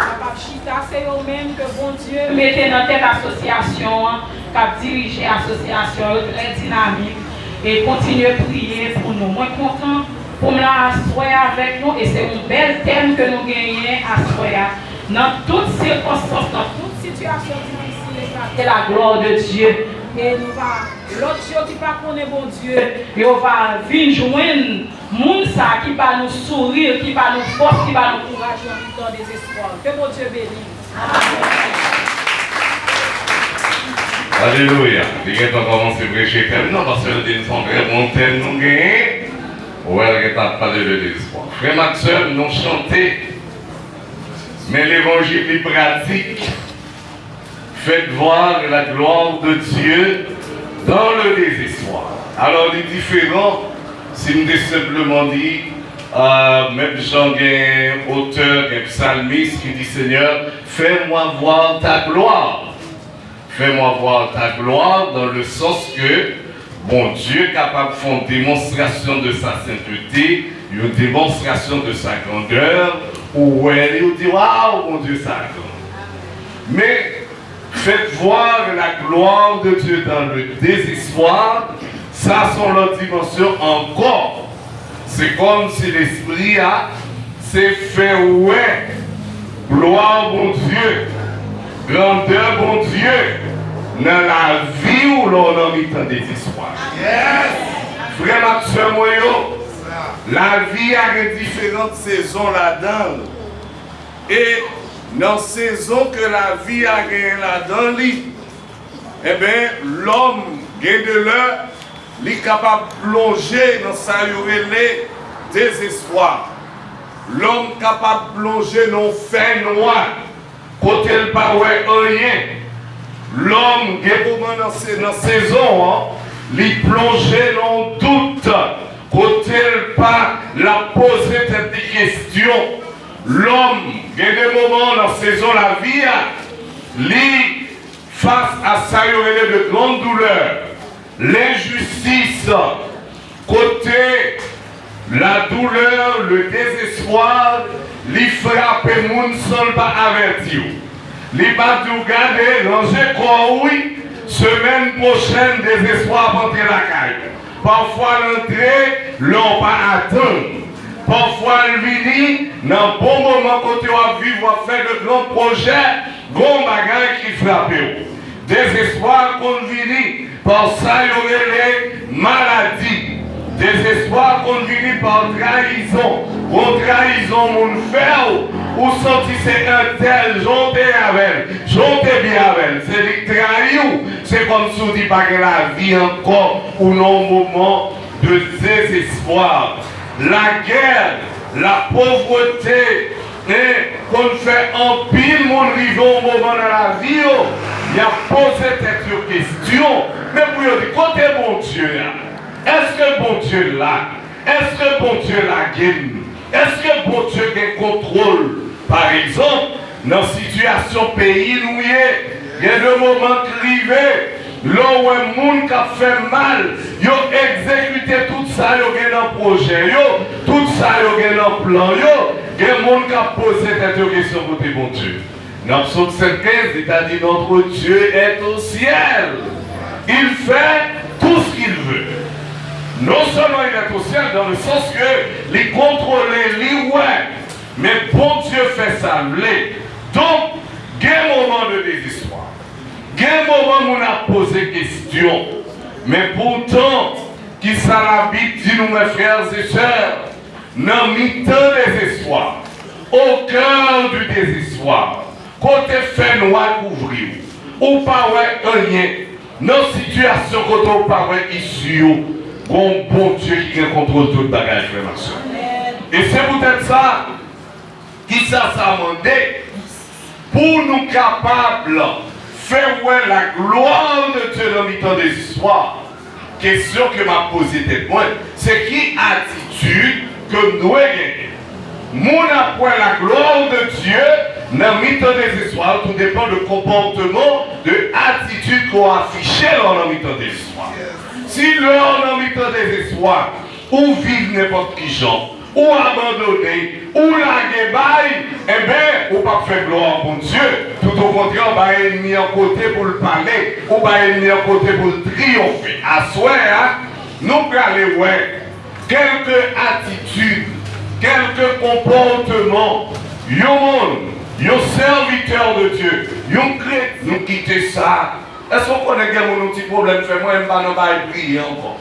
Kapab chita, se yo menm ke Bondye mete nan tèt asosyasyon an, k ap dirije asosyasyon yo, trè dinamik, e kontinye priye pou nou. Mwen kontan pou m la aswè avèk nou, e se yon bèl tèm ke nou genyen aswè a. Nan tout sikonstans, nan tout sitiyasyon difisil, éclater la gloire de Dieu. E nou va, lòt yo ki pa konnen Bondye, yo va vin jwenn moun sa ki ba nou souri, ki ba nou fòs, ki ba nou kouraj nan mitan dezespwa. Ke Bondye beni nou. Alelouya. Li gentan kòmanse preche tèm nan, paske l di n se yon trè bon tèm nou genyen. Ou wè, l gentan ap pale de dezespwa. Frè m ak sè m, nou chante, men levanjil li pratik. Faites voir la gloire de Dieu dans le désespoir. Alò, li diferan si m te senpleman di, euh, menm jan gen otè, gen psalmiste ki di, Seigneur, fais-moi voir ta gloire. Fais-moi voir ta gloire dans le sens que Bondye kapab fè yon demonstrasyon de sa sentete, yon demonstrasyon de sa grandè, ou wè li, ou di, waw, Bondye sa gran. Men, faites voir la gloire de Dieu dans le désespoir, sa se yon lòt dimansyon ankò. Se kòmsi lespri a, se fè wè glwa Bondye, grandè Bondye nan lavi w lè w nan mitan dezespwa. Yes! Frè m ak sè mwen yo, lavi a gen diferan sezon ladan l. E nan sezon ke lavi a genyen ladan li, Enben, lòm gen de lè, li kapab plonje nan sa yo rele dezespwa. Lòm kapab plonje nan yon fènwa, kote l pa wè anyen. Lòm gen moman nan se-, nan sezon an, li plonje nan yon dout, kote l pa, l ap poze tèt li kesyon. Lòm gen de moman nan sezon lavi a, li fas a sa yo rele de grann doulè, lenjistis, kote la douleur, le désespoir, li frape moun san l pa avèti w. Li pa di w, "Gade, ranje kò w, wi, semèn pwochèn, dezespwa ap antre lakay ou." Pafwa l antre lè w pa atann. Pafwa l vini nan bon moman kote w ap viv, w ap fè de gran pwojè, gon bagay ki frape w. Dezespwa konn vini pa sa yo rele maladi. Dezespwa konn vini pa trayizon. Gon trayizon moun fè w, ou santi se entèl, jan w te ye avè l, jan w te byen avè l, se li k trayi w. Se kòmsi w di pa gen lavi ankò, ou nan yon moman de dezespwa. Lagè, lapovrete, e konn fè anpil moun rive yon moman nan lavi yo, y ap poze tèt yo kesyon, men pou yo di, "Kote Bondye a? Èske Bondye la? Èske Bondye lage m? Èske Bondye gen kontwòl?" Pa egzanp, nan sitiyasyon peyi nou ye, gen de moman k rive, lè w wè moun k ap fè mal, yo egzekite tout sa yo gen nan pwojè yo, tout sa yo gen nan plan yo, gen moun k ap poze tèt yo kesyon kote Bondye. Nan Psaume sèt kenz, li ta di, "Notre Dieu est au ciel. Il fait tout ce qu'il veut." Non seulement il est au ciel, dans le sens que li kontwole, li wè, men Bondye fè sa l vle. Donk, gen moman de dezespwa. Gen moman moun ap poze kesyon. Men poutan, ki sa Labib di nou, mes frères et sœurs? Nan mitan dezespwa, au cœur du désespoir, kote fènwa kouvri w, ou pa wè anyen, nan sitiyasyon kote w pa wè isi yo, gon Bondye ki gen kontwòl tout bagay, frè m ak sè. E se poutèt sa, kisa sa mande? Pou nou kapab fè wè la gloire de Dieu nan mitan dezespwa, kesyon ke m ap poze tèt mwen, se ki atitid ke m dwe genyen? Moun ap wè la gloire de Dieu nan mitan dezespwa, tout depann de konpòteman, de atitid ke w afiche lè w nan mitan dezespwa. Si lè w nan mitan dezespwa, ou viv nenpòt ki jan, ou abandone, ou lage bay, enben, ou p ap fè glwa Bondye. Toutokontrè, ou bay ènmi an kote pou l pale, ou bay ènmi an kote pou l triyonfe. Aswè a, nou prale wè kèlke atitid, kèlke konpòteman yon moun, yon sèvitè de Dye, yon kretyen, nou kite sa. Èske w konnen gen moun yon ti pwoblèm fè, mwen m pa nan bagay priye ankò?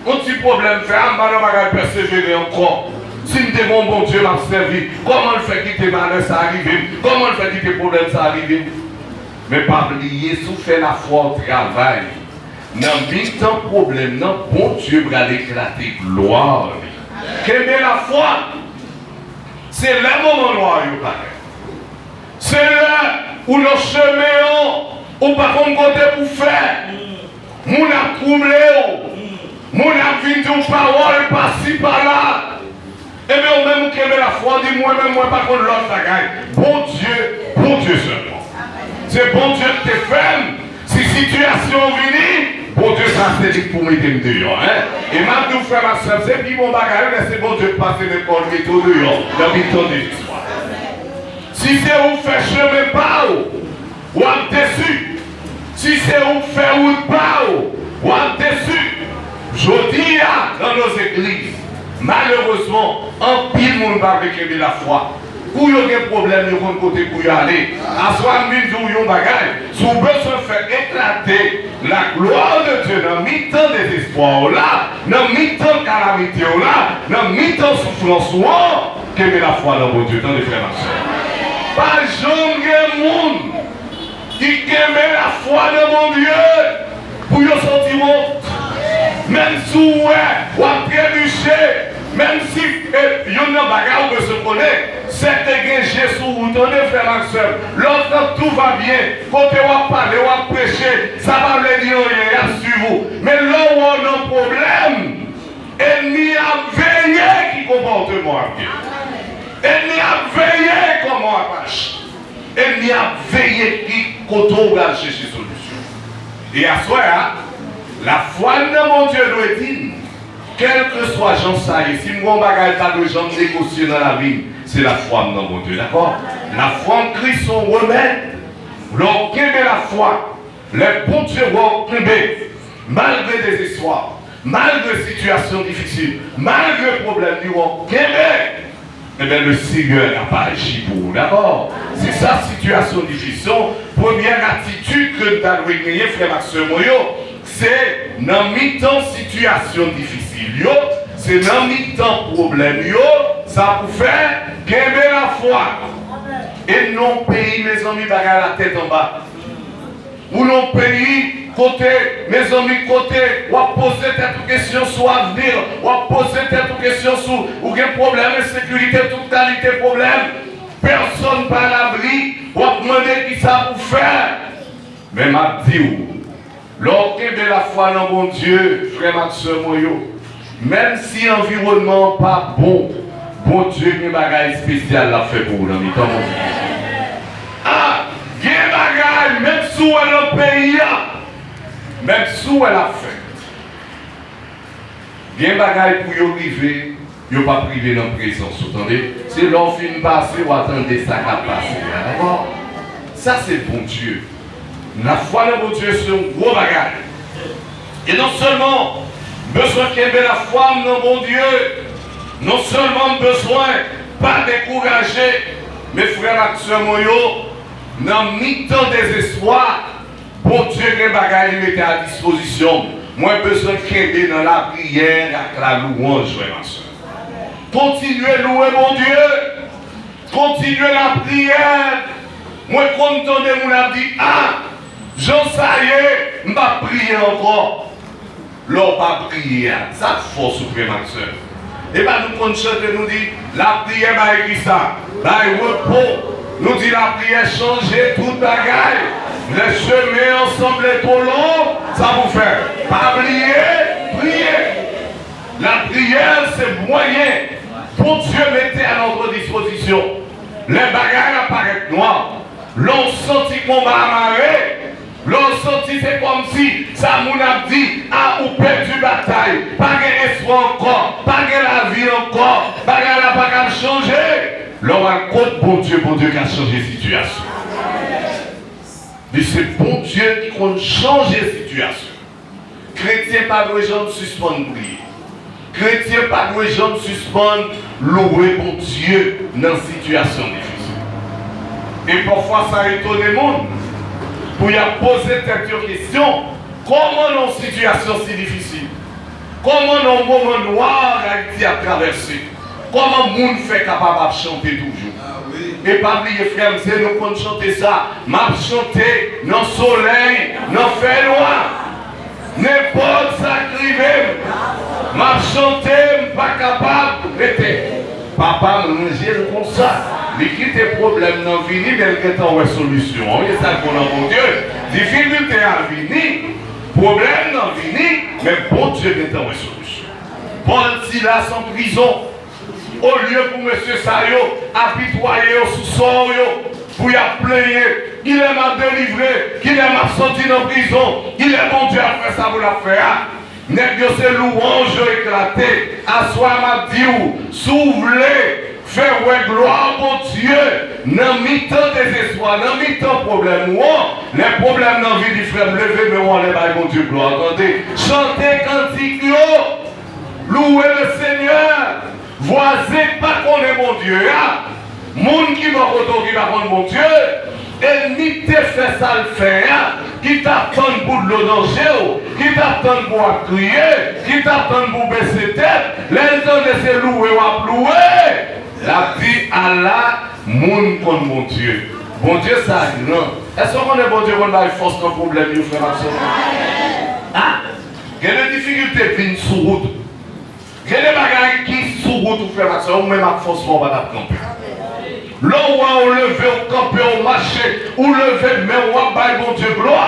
Yon ti pwoblèm fè, a, m pa nan bagay pèsevere ankò. Si m te gen yon Bondye m ap sèvi, kòman l fè kite malè sa a rive m? Kòman l fè kite pwoblèm sa a rive m? Men pa bliye, si w fè lafwa w travay, nan mitan pwoblèm nan, Bondye pral eklate glwa li. Kenbe lafwa. Se lè moman nwa yo parèt. Se lè ou nan chemen an, ou pa konn kote pou fè. Moun ap twouble w. Moun ap vin di w pawòl pasi pala. Ebyen, ou menm ou kenbe lafwa, w di, "Mwen menm, mwen pa konn lòt bagay." Bondye, Bondye sèlman. Se Bondye ki te fè m. Si sitiyasyon an vini, Bondye sa se li k pou mete m deyò, en. E m ap di w, frè m ak sè m, se pi bon bagay, lè se Bondye k pase men kò l mete w deyò, nan mitan dezespwa. Si se ou k fè chemen pa w, w ap desi. Si se ou k fè wout pa w, w ap desi. Jodi a, dans nos églises, malerezman, anpil moun pa vle kenbe lafwa. Kou yo gen pwoblèm, yo konn kote pou yo ale. Aswè a, m vin di w yon bagay. Si w bezwen fè eklate la gloire de Dieu nan mitan dezespwa w la, nan mitan kalamite w la, nan mitan soufrans ou an, kenbe lafwa nan Bondye. Tande, frè m ak sè. Pa janm gen moun ki kenbe lafwa nan Bondye pou yo soti wont. Menm si w wè w ap trebiche, menm si, e, youn nan bagay ou bezwen konnen, se te gen je sou ou, tande, frè m ak sè m. Lè w ap tout va byen, kote w ap pale, w ap preche, sa pa vle di anyen, y ap swiv ou. Men lè w wè w nan pwoblèm, enmi ap veye ki konpòteman w ap gen. Enmi ap veye kòman w ap aji. Enmi ap veye ki kote w pral chèche solisyon. E aswè a, lafwa n nan Bondye dwe di n, kèlkeswa jan sa ye, si m gen yon bagay m pa dwe janm negosye nan lavi m, se lafwa m nan Bondye, dakò? Lafwa an Kris se yon remèd. Lè w kenbe lafwa, lè Bondye wè w kenbe, malgre dezespwa, malgre sitiyasyon difisil, malgre pwoblèm li wè w kenbe, ebyen, le Seigneur ap aji pou ou, dakò? Si sa sitiyasyon difisil, premyè atitid ke n ta dwe genyen, frè m ak sè mwen yo, se nan mitan sitiyasyon difisil yo, se nan mitan pwoblèm yo, sa pou fè, kenbe lafwa. E nan yon peyi, mezanmi, bagay la tèt anba. Ou nan yon peyi kote, mezanmi, kote w ap poze tèt ou kesyon sou avni, w ap poze tèt ou kesyon sou, ou gen pwoblèm ensekirite, tout kalite pwoblèm, pèsonn pa alabri, w ap mande kisa pou fè. Men m ap di w, lè w kenbe lafwa nan Bondye, frè m ak sè mwen yo, menm si anviwònman an pa bon, Bondye gen bagay espesyal l ap fè pou ou nan mitan Bondye. A, gen bagay, menm si w wè nan peyi a, menm si w wè l ap fèt, gen bagay pou yo rive, yo p ap rive nan prezans ou, tande. Se lè w fin pase, w a tande sa k ap pase a, dakò? Sa se Bondye. Lafwa nan Bondye se yon gwo bagay. E non sèlman m bezwen kenbe lafwa m nan Bondye, non sèlman m bezwen pa dekouraje, men frè m ak sè mwen yo, nan mitan dezespwa, Bondye gen bagay li mete a dispozisyon m. Mwen bezwen kenbe nan lapriyè ak lalouwanj, frè m ak sè. Kontinye louwe Bondye. Kontinye lapriyè. Mwen konn tande moun ap di, a, jan sa ye, m p ap priye ankò. Lè w pa priye a, sa k fè w soufri, frè m ak sè m? E pa nou konn chante, nou di, lapriyè bay kisa? Bay repo. Nou di, lapriyè chanje tout bagay. Les chemins semblent trop longs, sa pou fè? Pa bliye priye. Lapriyè se mwayen Bondye mete à notre disposition. Lè bagay la parèt nwa, lè w santi konba a mare, lè w santi se kòmsi sa moun ap di, a, ou pèdi batay, pa gen espwa ankò, pa gen lavi ankò, bagay la pa kab chanje. Lè w al kot Bondye, Bondye ka chanje sitiyasyon. Li se Bondye ki konn chanje sitiyasyon. Kretyen pa dwe janm sispann priye. Kretyen pa dwe janm sispann louwe Bondye nan sitiyasyon difisil. E pafwa sa etone moun pou y ap poze tèt yo kesyon, kòman nan yon sitiyasyon si difisil? Kòman nan yon moman nwa Ayiti ap travèse? Kòman moun fè kapab ap chante toujou? E pa bliye, frè m, se nou konn chante sa, m ap chante nan solèy, nan fènwa. Nenpòt sa k rive m, m ap chante, m pa kapab rete. Papa m ranje l konsa. Li kite pwoblèm nan vini, men l gentan wè solisyon an. E sa k bon nan Bondye. Difikilte a vini, pwoblèm nan vini, men Bondye gentan wè solisyon. Pòl, Silas an prizon. Olye pou mesye sa yo apitwaye yo sou sò yo, pou y ap plenyen, kilè m ap delivre, kilè m ap soti nan prizon, kilè Bondye ap fè sa pou l ap fè a? Nèg yo se louwanj yo eklate. Aswè a m ap di w, si w vle fè wè glwa Bondye nan mitan dezespwa, nan mitan pwoblèm ou an, lè pwoblèm nan vini, frè m, leve men w anlè, bay Bondye glwa, tande. Chante kantik yo, louwe le Senyè. Vwazen k pa konnen Bondye a, moun ki bò kote w ki pa konn Bondye, enmi k te fè sa l fè a, ki t ap tann pou dlo nan je w, ki t ap tann pou w ap kriye, ki t ap tann pou w bese tèt, lè l tande se louwe w ap louwe, l ap di, ala moun konn Bondye. Bondye sa gran. Èske w konnen Bondye konn bay fòs nan pwoblèm yo, frè m ak sè m? A? Gen de difikilte vin sou wout ou. Gen de bagay ki sou wout ou, frè m ak sè m, ou menm ak fòs pa w pa t ap kanpe. Lè w wè w leve, w kanpe, w mache, ou leve men w, w ap bay Bondye glwa.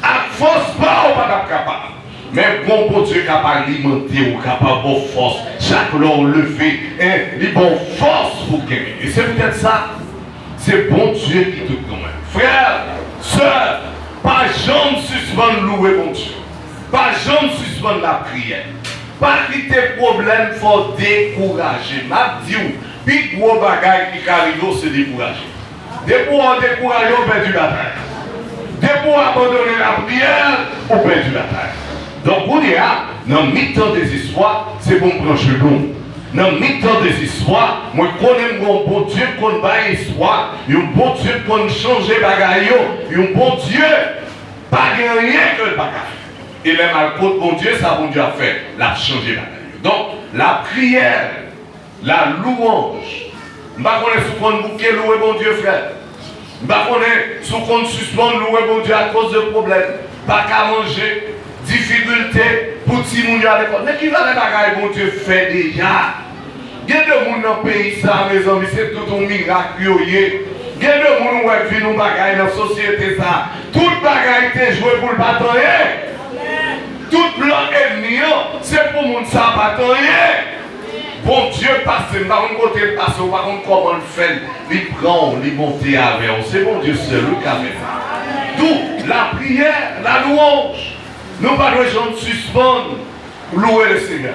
Ak fòs pa w, ou pa t ap kapab. Men bon Bondye k ap alimante w, k ap ba w fòs. Chak lè w leve, en, li ba w fòs pou w kenbe. E se poutèt sa, se Bondye ki tout granmèt. Frè, sè, pa janm sispann louwe Bondye. Pa janm sispann lapriyè. Pa kite pwoblèm fè w dekouraje. M ap di w, pi gwo bagay ki ka rive w, se dekouraje. Depi w dekouraje, w pèdi batay. Depi w abandone lapriyè, ou pèdi batay. Donk, kounye a, nan mitan dezespwa, se pou m pran chemen w. Nan mitan dezespwa, mwen konnen m gen yon Bondye k konn bay espwa, yon Bondye k konn chanje bagay yo, yon Bondye pa gen anyen ke l pa ka fè. E lè m al kot Bondye, sa Bondye ap fè? L ap chanje bagay yo. Donk, lapriyè, lalouwanj. M pa konnen si w konn bouke louwe Bondye, frè. M pa konnen si w konn sispann louwe Bondye akoz de pwoblèm, pa ka manje, difikilte pou timoun yo al lekòl. Men ki valè bagay Bondye fè deja? Gen de moun nan peyi sa, mezanmi, se tout yon mirak yo ye. Gen de moun ou wè k vin yon bagay nan sosyete sa. Tout bagay te jwe pou l pa t anyen. Tout plan ènmi an, se pou moun sa pa t anyen. Bondye pase, m pa konn kote l pase, ou pa konn kòman l fè l. Li pran w, li monte avè w. Se Bondye sèl, wi, k ka fè sa. Tou, lapriyè, lalouwanj. Nou pa dwe janm sispann louwe Lesenyè.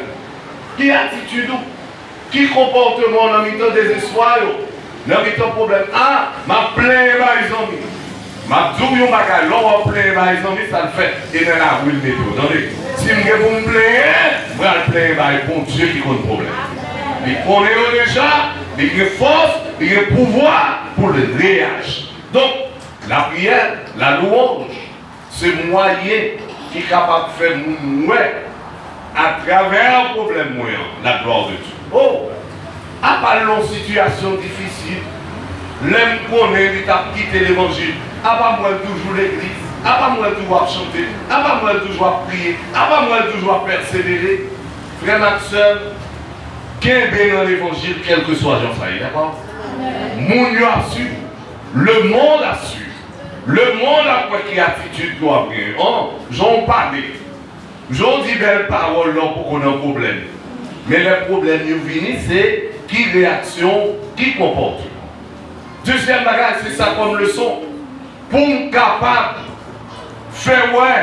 Ki atitid ou? Ki konpòteman w nan mitan dezespwa yo? Nan mitan pwoblèm? A, m ap plenyen bay zanmi. M ap di w yon bagay, lè w ap plenyen bay zanmi, sa l fè? E nan lari l mete w, tande. Si m gen pou m plenyen, m pral plenyen bay Bondye ki konn pwoblèm. Li konnen yo deja, li gen fòs, li gen pouvwa pou l reyaji. Donk, lapriyè, lalouwanj, se mwayen ki kapab fè moun wè atravè pwoblèm mwen an, la glwa de Dye. O, apa l nan yon sitiyasyon difisil, lè m konnen li t ap kite levanjil, apa m wè l toujou legliz, apa m wè l toujou ap chante, apa m wè l toujou ap priye, apa m wè l toujou ap pèsevere. Frè m ak sè m, kenbe nan levanjil, kèlkeswa jan sa ye, dakò? Moun yo ap swiv ou. Lemonn ap swiv ou. Lemonn ap wè ki atitid ke w ap genyen. An, jan w pale, jan w di bèl pawòl lè w poko nan pwoblèm. Men lè pwoblèm yo vini, se ki reyaksyon w, ki konpòteman w. Dezyèm bagay, se sa kòm leson. Pou m kapab fè wè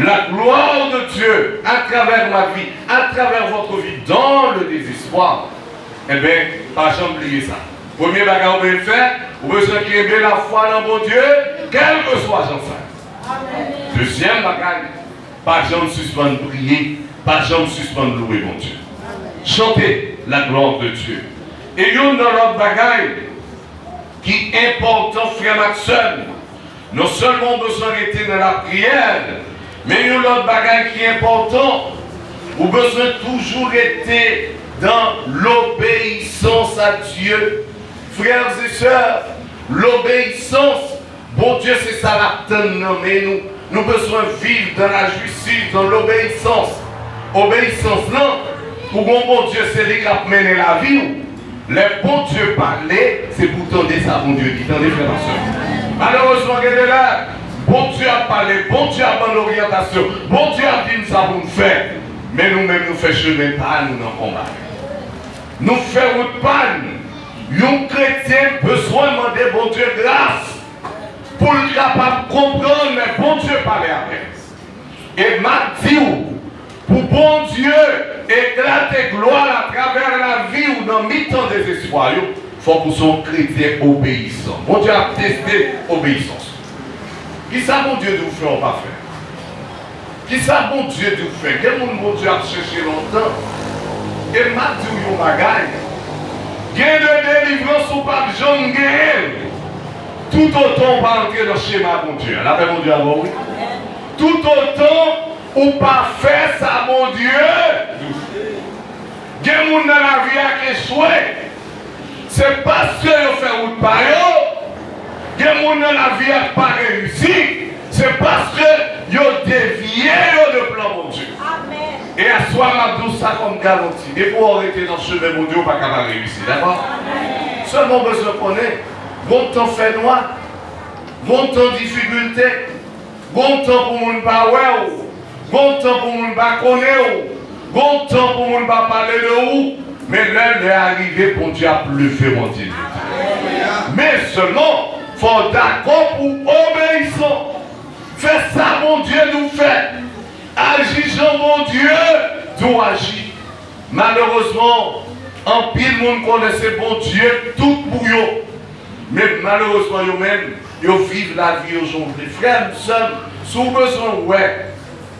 la gloire de Dieu à travers ma vie, à travers votre vie, dans le désespoir. Enben, pa janm bliye sa. Premye bagay ou bezwen fè, ou bezwen kenbe lafwa nan Bondye, kèlkeswa jan sa ye. Dezyèm bagay, pa janm sispann priye, pa janm sispann louwe Bondye. Chante la gloire de Dieu. E youn nan lòt bagay ki enpòtan, frè m ak sè m, non sèlman w bezwen rete nan lapriyè, men yon lòt bagay ki enpòtan, ou bezwen toujou rete dans l'obéissance à Dieu. Frères et sœurs, l'obéissance, Bondye se sa l ap tann nan men nou. Nou bezwen viv dans la justice, dans l'obéissance. Obeyisans lan, pou gon Bondye se li k ap mennen lavi w. Lè Bondye pale, se pou w tande sa Bondye di. Tande, frè m ak sè m. Malerezman, gen de lè, Bondye ap pale, Bondye ap ban n oryantasyon, Bondye ap di n sa pou n fè. Men nou menm, nou fè chemen pa nou nan konba. Nou fè wout pa n. Yon kretyen bezwen mande Bondye gras pou l kapab konprann lè Bondye pale avè l. E m ap di w, pou Bondye eklate glwa l atravè lavi w nan mitan dezespwa yo, fòk ou se yon kretyen obeyisan. Bondye ap teste obeyisans ou. Kisa Bondye di w fè, w pa fè? Kisa Bondye di w fè? Gen moun Bondye ap chèche lontan. E m ap di w yon bagay. Gen de delivrans ou p ap janm genyen l toutotan w pa antre nan chema Bondye a. Lapè Bondye avè w, wi. Toutotan ou pa fè sa Bondye di w fè. Gen moun nan lavi a k echwe. Se paske yo fè wout pa yo, Gen moun nan lavi a k pa reyisi, se paske yo devye yo de plan Bondye. E aswè a, m ap di w sa kòm garanti. Depi w rete nan chemen Bondye, w pa ka pa reyisi, dakò? Sèlman w bezwen konnen, gon tan fènwa, gon tan difikilte, gon tan pou moun pa wè w, gon tan pou moun pa konnen w, gon tan pou moun pa pale de ou, men lè lè a rive, Bondye ap leve w an dye. Men sèlman, fò w dakò pou w obeyisan. Fè sa Bondye di w fè. Aji jan Bondye di w aji. Malerezman, anpil moun konnen se Bondye k tout pou yo. Men malerezman, yo menm, yo viv lavi yo jan yo vle. Frè m, sè m, si w bezwen wè,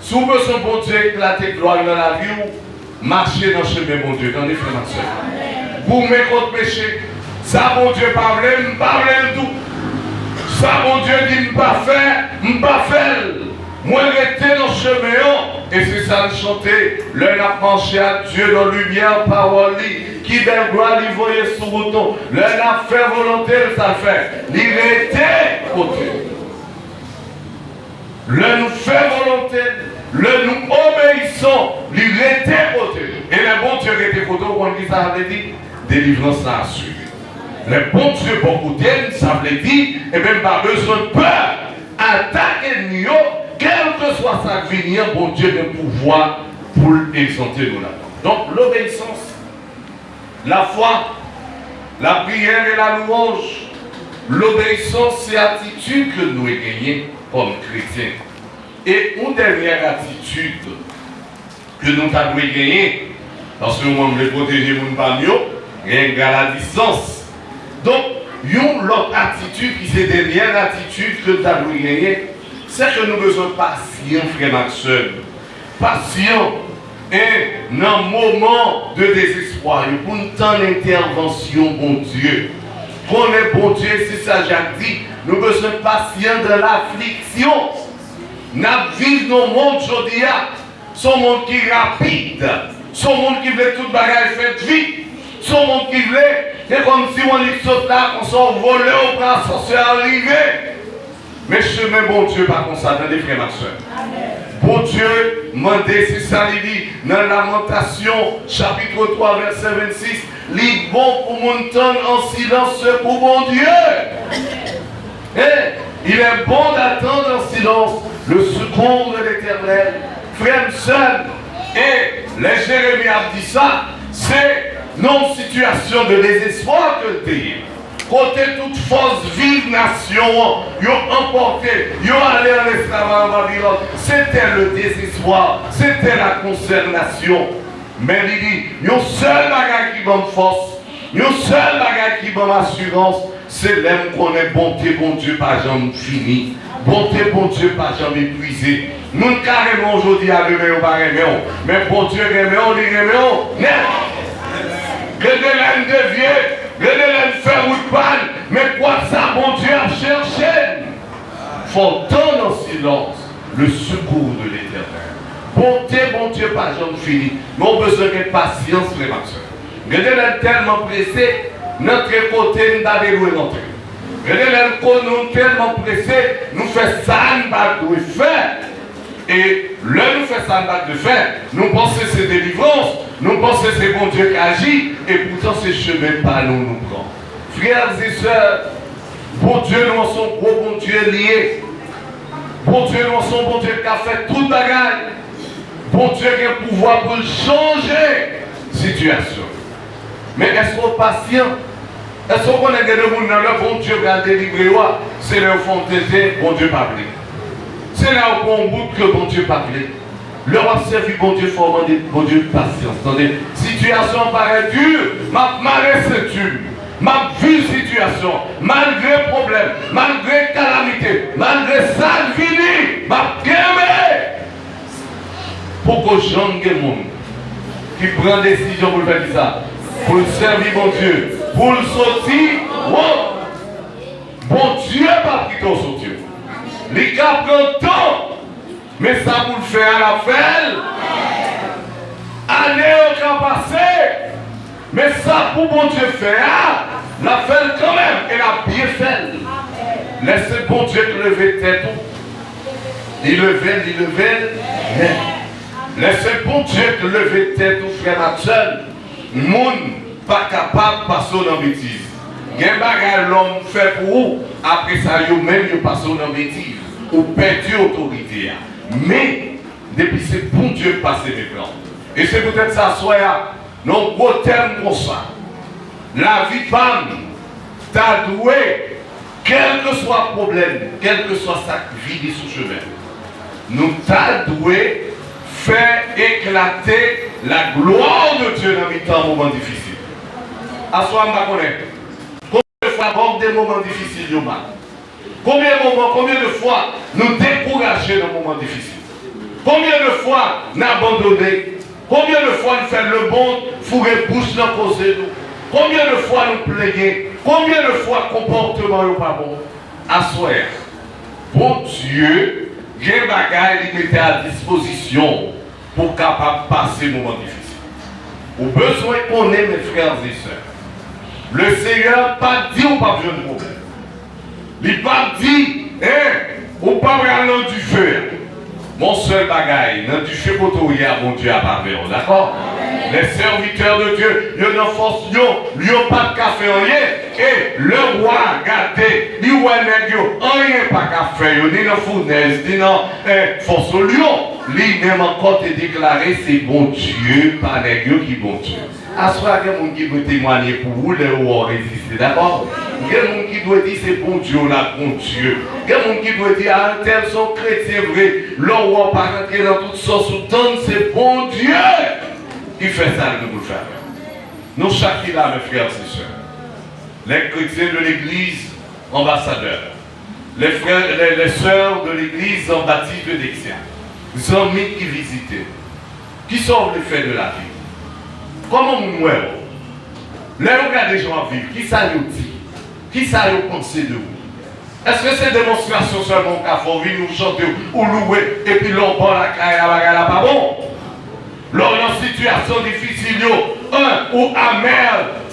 si w bezwen Bondye eklate glwa nan lavi w, mache nan chemen Bondye. Tande, frè m ak sè m. Goumen kont peche. Sa Bondye pa vle, m pa vle l tou. Sa Bondye di m pa fè, m pa fè l. Mwen rete nan chemen an, e se sa n chante, lè n ap mache ak Dye nan limyè pawòl li, ki bèl glwa li voye sou wout nou. Lè n ap fè volonte l, sa l fè, li rete kote l. Lè nou fè volonte l, lè nou obeyisan, li rete kote l. E lè Bondye rete kote w, ou konn ki sa vle di? Delivrans la asire. Lè Bondye bò kote n, sa vle di, ebyen, m pa bezwen pè atak ènmi yo, kèlkeswa sa k vini an, Bondye gen pouvwa pou l egzante nou ladan. Donk, lobeyisans, lafwa, lapriyè e lalouwanj, lobeyisans se atitid ke nou dwe genyen kòm kretyen. E yon dènyè atitid ke nou ta dwe genyen, paske mwen m vle pwoteje moun pa m yo, gen gal a distans. Donk, yon lòt atitid ki se dènyè atitid ke nou ta dwe genyen, se ke nou bezwen pasyan, frè m ak sè m. Pasyan, e nan moman de dezespwa yo, pou n tann entèvansyon Bondye. Konnen Bondye, se sa Jak di, nou bezwen pasyan dan lafliksyon. N ap viv nan mond jodi a, se yon mond ki rapid. Se yon mond ki vle tout bagay fèt vit. Se yon mond ki vle, se kòmsi w annik sot la, konsa w vole, w pran asansè a rive. Men chemen Bondye pa konsa, tande, frè m ak sè m. Bondye mande, se sa li di nan Lamantasyon, chapit twa, vèsè vennsis, li bon pou moun tann an silans sekou Bondye. Et il est bon d'attendre en silence le secours de l'Éternel. Frè m, sè m, e lè Jeremi ap di sa, se nan yon sitiyasyon de dezespwa ke l te ye. Kote tout fòs viv nasyon an, yo anpòte, yo ale an esklavaj an Babilòn. C'était le désespoir, c'était la consternation. Men li di, yon sèl bagay ki ban m fòs, yon sèl bagay ki ban m asirans, se lè m konnen bonte Bondye pa janm fini. Bonte Bondye pa janm epuize. Moun ka renmen w jodi a, demen yo pa renmen w. Men Bondye renmen w, li renmen w nèt. Gade lè n devye, gade lè n fè wout pa n, men kwa sa Bondye ap chèche n. Fò w tann an silans le secours de l'Éternel. Bonte Bondye pa janm fini. Men w bezwen gen pasyans, frè m ak sè m. Gen de lè n tèlman prese, n antre kote n pa te dwe rantre. Gen de lè n ko-, nou tèlman prese, nou fè sa n pa dwe fè. E lè nou fè sa n pa dwe fè, nou panse se delivrans, nou panse se Bondye k aji, e poutan se chemen pa nou nou pran. Frères et sœurs, Bondye nou an se yon gwo Bondye li ye. Bondye nou an se yon Bondye k ka fè tout bagay. Bondye gen pouvwa pou l chanje sitiyasyon. Men èske w pasyan? Èske w konnen gen de moun nan lè Bondye pral delivre yo a, se lè yo fè yon tenten, Bondye pa vle. Se lè yo pran yon bout ke Bondye pa vle. Lè w ap sèvi Bondye, fò w mande Bondye pasyans. Tande, sitiyasyon an parèt di, m ap mare senti m. M ap viv sitiyasyon, malgre pwoblèm, malgre kalamite, malgre sa k vini, m ap kenbe. Poko janm gen moun ki pran desizyon pou l fè kisa? Pou l sèvi Bondye, pou l soti wont. Bondye p ap kite w soti wont. Li ka pran tan, men sa pou l fè a, l ap fè l. Ane yo ka pase, men sa pou Bondye fè a, l ap fè l kanmenm, e l ap byen fè l. Lè se Bondye k leve tèt ou, li leve l, li leve l nèt. Lè se Bondye k leve tèt ou, frè m ak sè m, moun pa kapab pase w nan betiz. Gen bagay lòm fè pou ou, apre sa, yo menm, yo pase w nan betiz. Ou pèdi otorite a. Men, depi se Bondye k pase men pran w. E se poutèt sa, aswè a, nan yon gwo tèm konsa, lavi pa m ta dwe, kèlkeswa pwoblèm, kèlkeswa sa k vini sou chemen nou, nou ta dwe fè eklate la gloire de Dieu nan mitan moman difisil. Aswè a, m pa konnen konbyen de fwa Bondye moman difisil yo mal. Konbyen moman, konbyen de fwa nou dekouraje nan moman difisil? Konbyen de fwa n abandone? Konbyen de fwa n fè lemonn foure bouch nan koze nou? Konbyen de fwa nou plenyen? Konbyen de fwa konpòteman yo pa bon? Aswè a, Bondye gen bagay li mete a dispozisyon w pou w kapab pase moman difisil. Ou bezwen konnen, mes frères et sœurs, le Seigneur pa di w p ap jwenn pwoblèm. Li p ap di, en, ou p ap pral nan dife a. Yon sèl bagay, nan dife kote w ye a, Bondye ap avè w, dakò? Les serviteurs de Dieu, yo nan fòs yo, lyon pa t ka fè anyen. E lè wa gade, li wè nèg yo, anyen pa ka fè yo, ni nan founèz, ni nan, eh, fòs lyon. Li menm ankò te deklare, se Bondye, pa nèg yo ki Bondye. Aswè a, gen moun ki dwe temwanye pou ou lè yo wè w reziste, dakò? Gen moun ki dwe di se Bondye w la, Bondye. Gen moun ki dwe di, a, entèl se yon kretyen vre. Lè w wè w pa rantre nan tout sòs ou tann, se Bondye ki fè sa l gen pou l fè avè w. Nou chak ki la, mes frères et sœurs, les chrétiens de l'église Ambassadeur, les frères, les, les sœurs de l'église Jean-Baptiste de Dexia, zanmi ki vizite w, kisa w vle fè de lavi w? Kòman moun wè w? Lè yo gade jan w ap viv, kisa yo di? Kisa yo panse de ou? Èske se demonstrasyon sèlman w ka fè, w vini, w chante, w louwe, epi lè w bò lakay la, bagay la pa bon? Lè w nan sitiyasyon difisil yo, en, ou amè,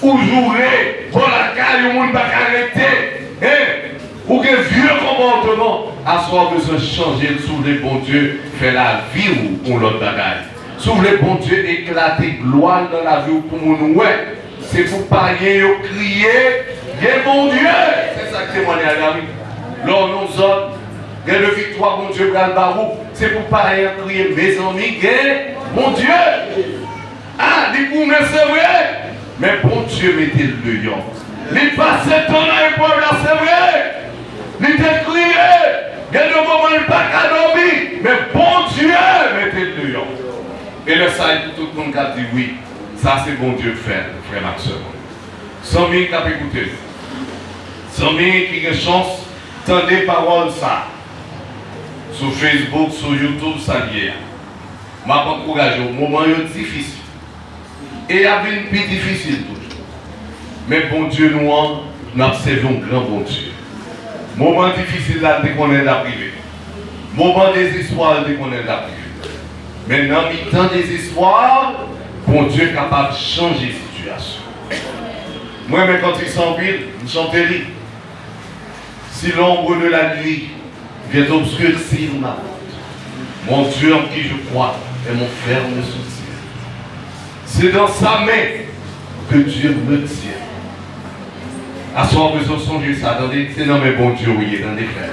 ou joure, bò lakay ou moun pa ka rete, en, ou gen vye konpòteman, aswè a w bezwen chanje l si w vle Bondye fè lavi w yon lòt bagay. Si w vle Bondye eklate glwa l nan lavi w pou moun wè, se pou payen yo kriye, gen Bondye! Se sa k temwanyaj la, wi. Lè w nan zòn, gen de viktwa Bondye pral ba ou, se pou payen an kriye, mezanmi, gen Bondye! A, li goumen, se vre, men Bondye mete l deyò. Li pase tan nan eprèv la, se vre. Li te kriye. Gen de moman, li pa ka dòmi, men Bondye mete l deyò. E lè sa, e pou tout moun ka di, wi, sa se Bondye k fè l, frè m ak sè mwen. Zanmi k ap ekoute m, zanmi ki gen chans tande pawòl sa a sou Facebook, sou YouTube, sa l ye a, m ap ankouraje w. Moman yo difisil. E y ap vin pi difisil toujou. Men Bondye nou an, n ap sèvi yon gran Bondye. Moman difisil la, l te konnen l t ap rive. Moman dezespwa, l te konnen l t ap rive. Men nan mitan dezespwa, Bondye kapab chanje sitiyasyon. Mwen renmen kantik sa anpil, m chante li. Si l'ombre de la nuit vient obscurcir ma route, mon Dieu en qui je crois est mon ferme soutien. C'est dans sa main que Dieu me tient. Aswè a w bezwen sonje sa, tande, se nan men Bondye w ye, tande, frè.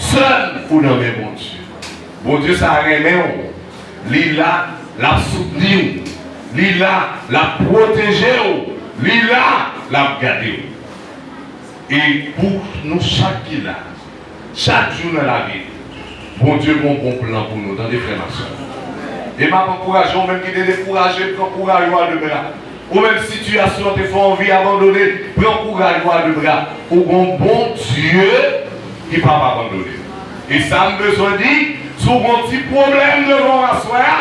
Sèl ou nan men Bondye. Bondye sa a renmen w. Li la, l ap soutni w. Li la, l ap pwoteje w. Li la, l ap gade w. E pou nou chak ki la, chak jou nan lavi nou, Bondye gen yon bon plan pou nou, tande, frè m ak sè m. E m ap ankouraje w menm ki te dekouraje, pran kouraj ou a de bra. Ou menm sitiyasyon an te fè w anvi abandone, pran kouraj ou a de bra. Ou gen yon Bondye ki p ap abandone. E sa m bezwen di, si w gen yon ti pwoblèm devan w aswè a,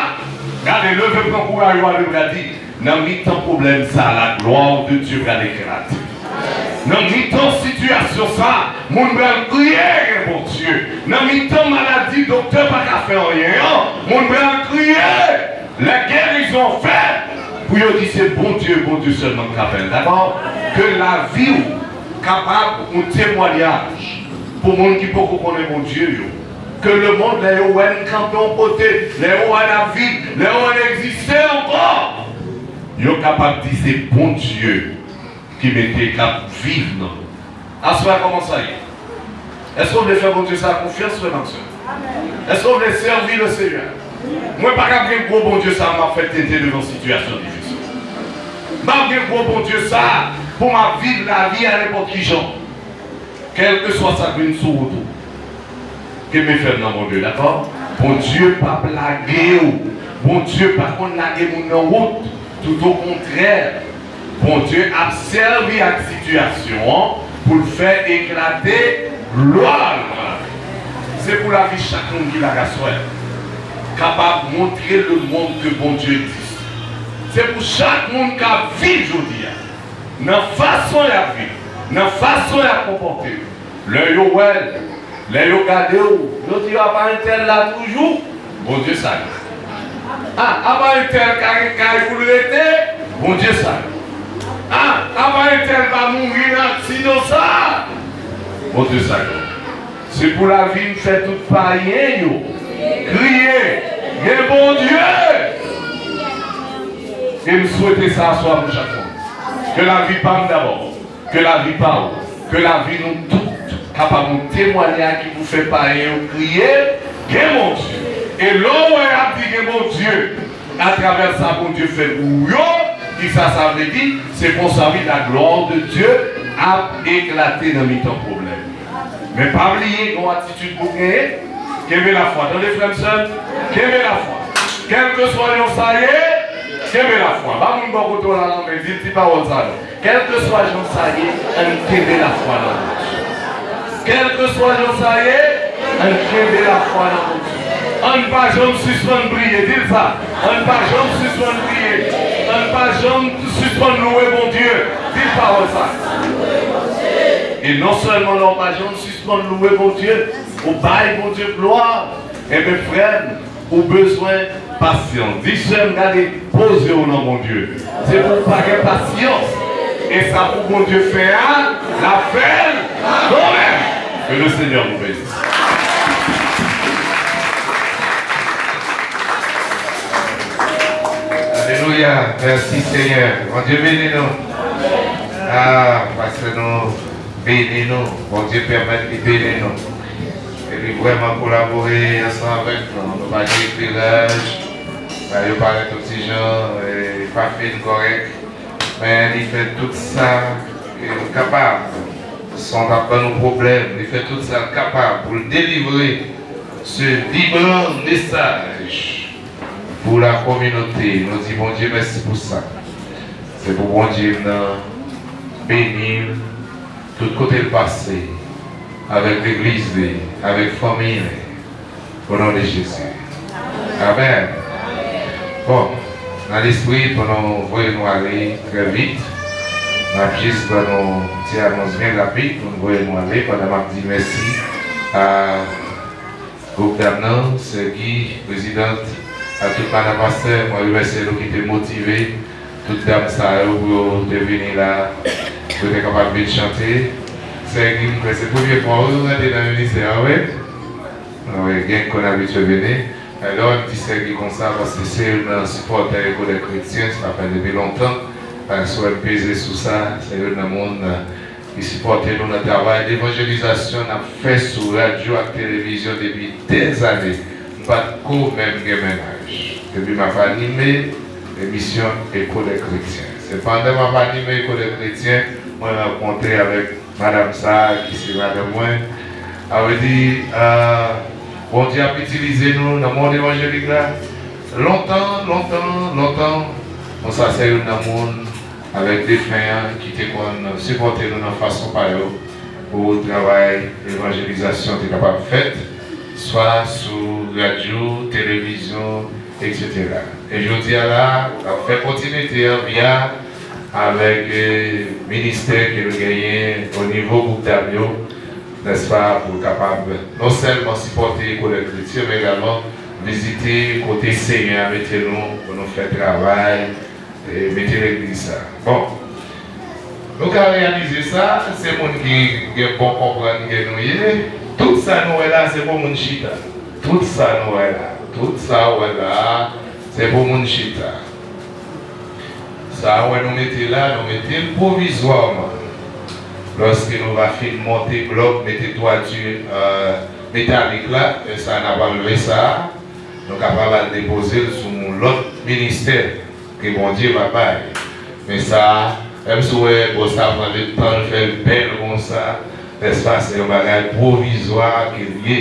gade, leve, pran kouraj ou a de bra, di, nan mitan pwoblèm sa a, la gloire de Dieu pral eklate. Nan mitan sitiyasyon sa a, moun pral kriye gen Bondye. Nan mitan maladi doktè pa ka fè anyen an, moun pral kriye. Lè gerizon fèt, pou yo di se Bondye, Bondye sèlman k ka fè l, dakò? Ke lavi w kapab yon temwanyaj pou moun ki poko konnen Bondye yo. Ke lemonn, lè yo wè n kanpe yon kote, lè yo wè n ap viv, lè yo wè n egziste ankò, yo kapab di se Bondye ki mete, k ap viv nan nou. Aswè a, kòman sa ye? Èske w vle fè Bondye sa a konfyans, frè m ak sè? Èske w vle sèvi Lesenyè? Mwen pa kab gen gwo Bondye sa a m ap fè tenten devan sitiyasyon difisil. M ap gen gwo Bondye sa a pou m ap viv lavi a nenpòt ki jan. Kèlkeswa sa k vin sou wout ou, kenbe fèm nan Bondye, dakò? Bondye p ap lage w. Bondye pa konn lage moun nan wout. Toutokontrè, Bondye ap sèvi ak sitiyasyon an pou l fè eklate glwa l nan lavi. Se pou lavi chak moun ki la k aswè a kapab montre lemonn ke Bondye egziste. Se pou chak moun k ap viv jodi a, nan fason y ap viv, nan fason y ap konpòte yo, lè yo wè l, lè yo gade w, yo di, "Apa entèl la toujou?" Bondye sa yo. A, apa entèl ka gen kay pou l rete? Bondye sa yo. A, apa entèl pa mouri nan aksidan sa a? Bondye sa yo. Se pou lavi n fè tout payen yo kriye, "Gen Bondye!" E m swete sa aswè a pou chak moun. Ke lavi pa m dabò, ke lavi pa w, ke lavi nou tout kapab yon temwanyaj ki pou fè payen yo kriye, "Gen Bondye!" E lè w wè y ap di, "Gen Bondye!" Atravè sa Bondye fè pou yo, kisa sa vle di? Se konsa, wi, la gloire de Dieu ap eklate nan mitan pwoblèm. Men pa bliye, gen yon atitid pou genyen. Kenbe lafwa, tande, frè m, sè m. Kenbe lafwa. Kèlkeswa jan sa ye, kenbe lafwa. Ba moun bò kote w la lanmen, di l ti pawòl sa non. Kèlkeswa jan sa ye, ann kenbe lafwa nan Bondye. Kèlkeswa jan sa ye, ann kenbe lafwa nan Bondye. Ann pa janm sispann priye, di l sa. Ann pa janm sispann priye. Ann pa janm sispann louwe Bondye. Di l pawòl sa. E non sèlman lè w pa janm sispann louwe Bondye, ou bay Bondye glwa, enben, frè m, ou bezwen pasyans. Di sè m, gade, poze w nan Bondye. Se pou w pa gen pasyans. E sa pou Bondye fè a, l ap fè l kanmenm. Que le Seigneur nous bénisse. Alelouya. Mèsi, Senyè. Bondye beni nou. Ah, pastè nou beni nou. Bondye pèmèt li beni nou. E li vrèman kolabore ansanm avèk nou. Nou pa gen ekleraj. Bagay yo parèt yon ti jan, e, pa fin kòrèk. Men li fè tout sa ke nou kapab. Son t ap ban nou pwoblèm. Li fè tout sa l kapab pou l delivre ce vibrant message pour la communauté. Nou di Bondye mèsi pou sa. Se pou Bondye m nan beni l tout kote l pase, avèk legliz li, avèk fanmi li. O non de Jezi. Amèn. Bon, nan lespri, pou nou voye nou ale trè vit, m ap jis ban nou ti anons byen rapid pou nou voye nou ale pandan m ap di mèsi a gwoup dam nan, Sè Guy, prezidant, ak tout madan pastè, mwen remèsye nou ki te motive tout dam sa yo pou yo te vini la, pou yo te kapab vin chante. Sè Guy, m kwè se premye fwa ou rantre nan ministè a, wi? Wi, gen k konn abitye vini. Lè w ap di Sè Guy konsa, paske se youn nan sipòtè Eko dè Kretyen, sa fè depi lontan. Paske w wè m peze sou sa, se youn nan moun ki sipòte nou nan travay devanjelizasyon n ap fè sou radyo ak televizyon depi dèzane. M pa t ko menm gen mennaj. Depi m ap anime emisyon Eko dè Kretyen. Se pandan m ap anime Eko dè Kretyen, mwen rankontre avèk madanm sa a, ki se madanm mwen. Sa vle di, ah, Bondye ap itilize nou nan mond evanjelik la. Lontan, lontan, lontan, konsa se youn nan moun avèk defen an ki te konn sipòte nou nan fason pa yo pou travay evanjelizasyon te kapab fèt, swa sou radyo, televizyon, etsetera. E jodi a la, n ap fè kontinite an via avèk, eh, ministè ke nou genyen o nivo gwoup dam yo, nèspa, pou kapab non sèlman sipòte Eko dè Kretyen, men egalman vizite kote Senyè a mete nou pou nou fè travay, eh, mete legliz sa. Bon, Nou ka reyalize sa, se moun ki gen bon konprann ke nou ye. Tout sa nou wè la, se pou moun chita. Tout sa nou wè la, tout sa ou wè la, se pou moun chita. Sa ou wè nou mete la, nou mete l pwovizwaman. Lòske nou va fin monte blòk, mete twati, euh, metalik la, e sa n ap anlve sa, nou kapab al depoze l sou yon lòt ministè ke Bondye va bay. Men sa, menm si w wè bò sa pran letan l fè l bèl konsa, nèspa, se yon bagay pwovizwa ke l ye.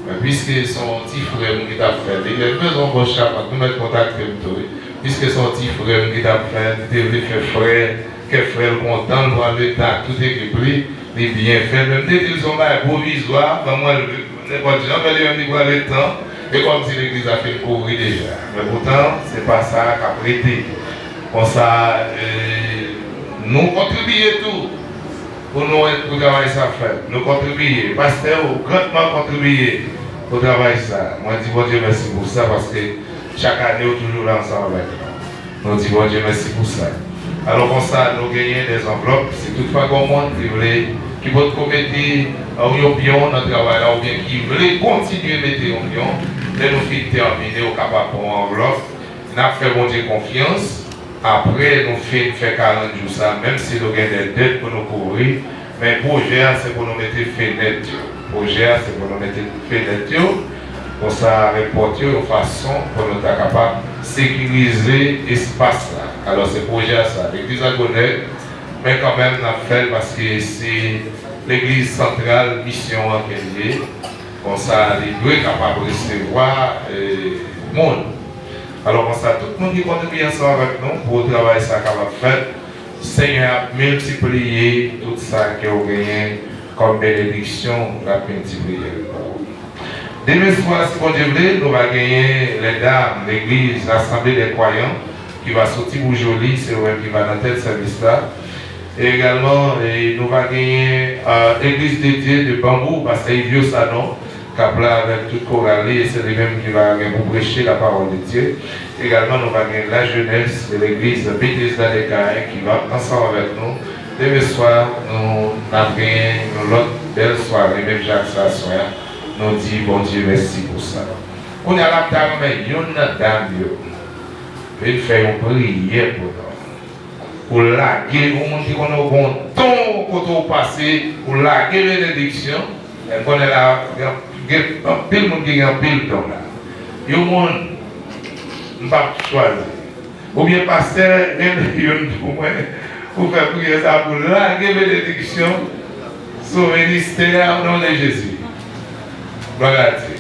Men piske se yon ti frè m ki t ap fè l, li mèt bezwen yon bò chapant, nou mèt kontakte m tou, wi. Piske se yon ti frè m ki t ap fè l, li te vle fè frè, kè frè l kontan, l pran letan ak tout ekip li, li byen fè l. Men m te di l se yon bagay pwovizwa, ban mwen l nenpòt jan, men li menm li pran letan, e kòmsi legliz la fin kouvri deja. Men poutan, se pa sa k ap rete. Konsa, e, nou kontribiye tou. Pou nou, pou travay sa fèt. Nou kontribiye. Pastè yo grandman kontribiye pou travay sa. Mwen di Bondye mèsi pou sa, paske chak ane, yo toujou la ansanm avèk nou. Nou di Bondye mèsi pou sa. Alò, konsa, nou genyen de zanvlòp. Si toutfwa gen yon moun ki vle, ki potko mete, euh, yon pyon nan travay la, oubyen ki vle kontinye mete yon pyon, lè nou fin tèmine, ou kapab pran yon anvlòp. N ap fè Bondye konfyans. Apre nou fin fè karant jou sa, menm si nou gen de dèt pou nou kouvri, men pwojè a se pou nou mete fenèt yo. Pwojè a se pou nou mete fenèt yo, konsa avèk pòt yo, yon fason pou nou ta kapab sekirize espas la. Alò, se pwojè a sa. Legliz Lagonèg, men kanmenm n ap fè l paske se legliz santral misyon an ke l ye. Konsa, li dwe kapab resevwa, eh, moun. Alò, konsa, tout moun ki kontribye ansanm avèk nou pou travay sa kapab fèt, Senyè ap miltipliye tout sa ke w genyen kòm benediksyon, l ap miltipliye l pou ou. Demen swa, si Bondye vle, nou va genyen lèdam legliz L'Assemblée des Croyants ki va soti pou Joli, se yo menm ki va nan tèt sèvis la. E egalman, e nou va genyen, euh, Église de Dieu de Bambou, pastè Yvio Sanon, k ap la avèk tout koral li, e se li menm ki va gen pou preche la parole de Dieu. Egalman, nou va gen la jeunesse de l'église Bethesda des Cayes ki va ansanm avèk nou. Demen swa, nou, n ap genyen yon lòt bèl sware, menm jan ak sa aswè a. Nou di Bondye mèsi pou sa. Kounye a la, m ta renmen youn nan dam yo vin fè yon priyè pou nou. Ou lage, yon moun ki konnen w gen yon don, kote w pase, ou lage benediksyon. Lè m konnen la, gen, gen anpil moun ki gen anpil don la. Yon moun, m p ap chwazi. Oubyen pastè, rele youn pou mwen, pou fè priyè sa, pou lage benediksyon sou ministè a, o non de Jezi. Glwa a Dye.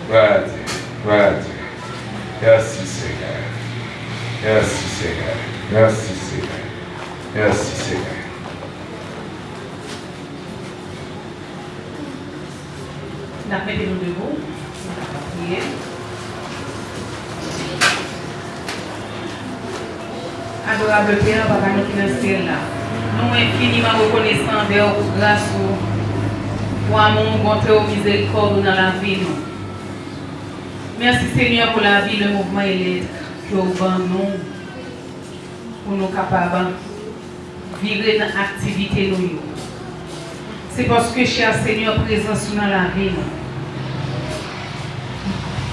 Glwa a Dye. Glwa a Dye. Mèsi, Senyè. Mèsi, Senyè. Mèsi, Senyè. Mèsi, Senyè. N ap mete nou debou, n ap priye. Adorab Pè, Papa nou ki nan syèl la, nou enfiniman rekonesan anvè w pou gras ou, pou amou w, bonte w, mizerikòd ou nan lavi nou. Mèsi, Senyè, pou lavi, le mouvman e lèt ke w ban nou, pou nou kapab vire nan aktivite nou yo. Se paske, chè Senyè, prezans ou nan lavi nou.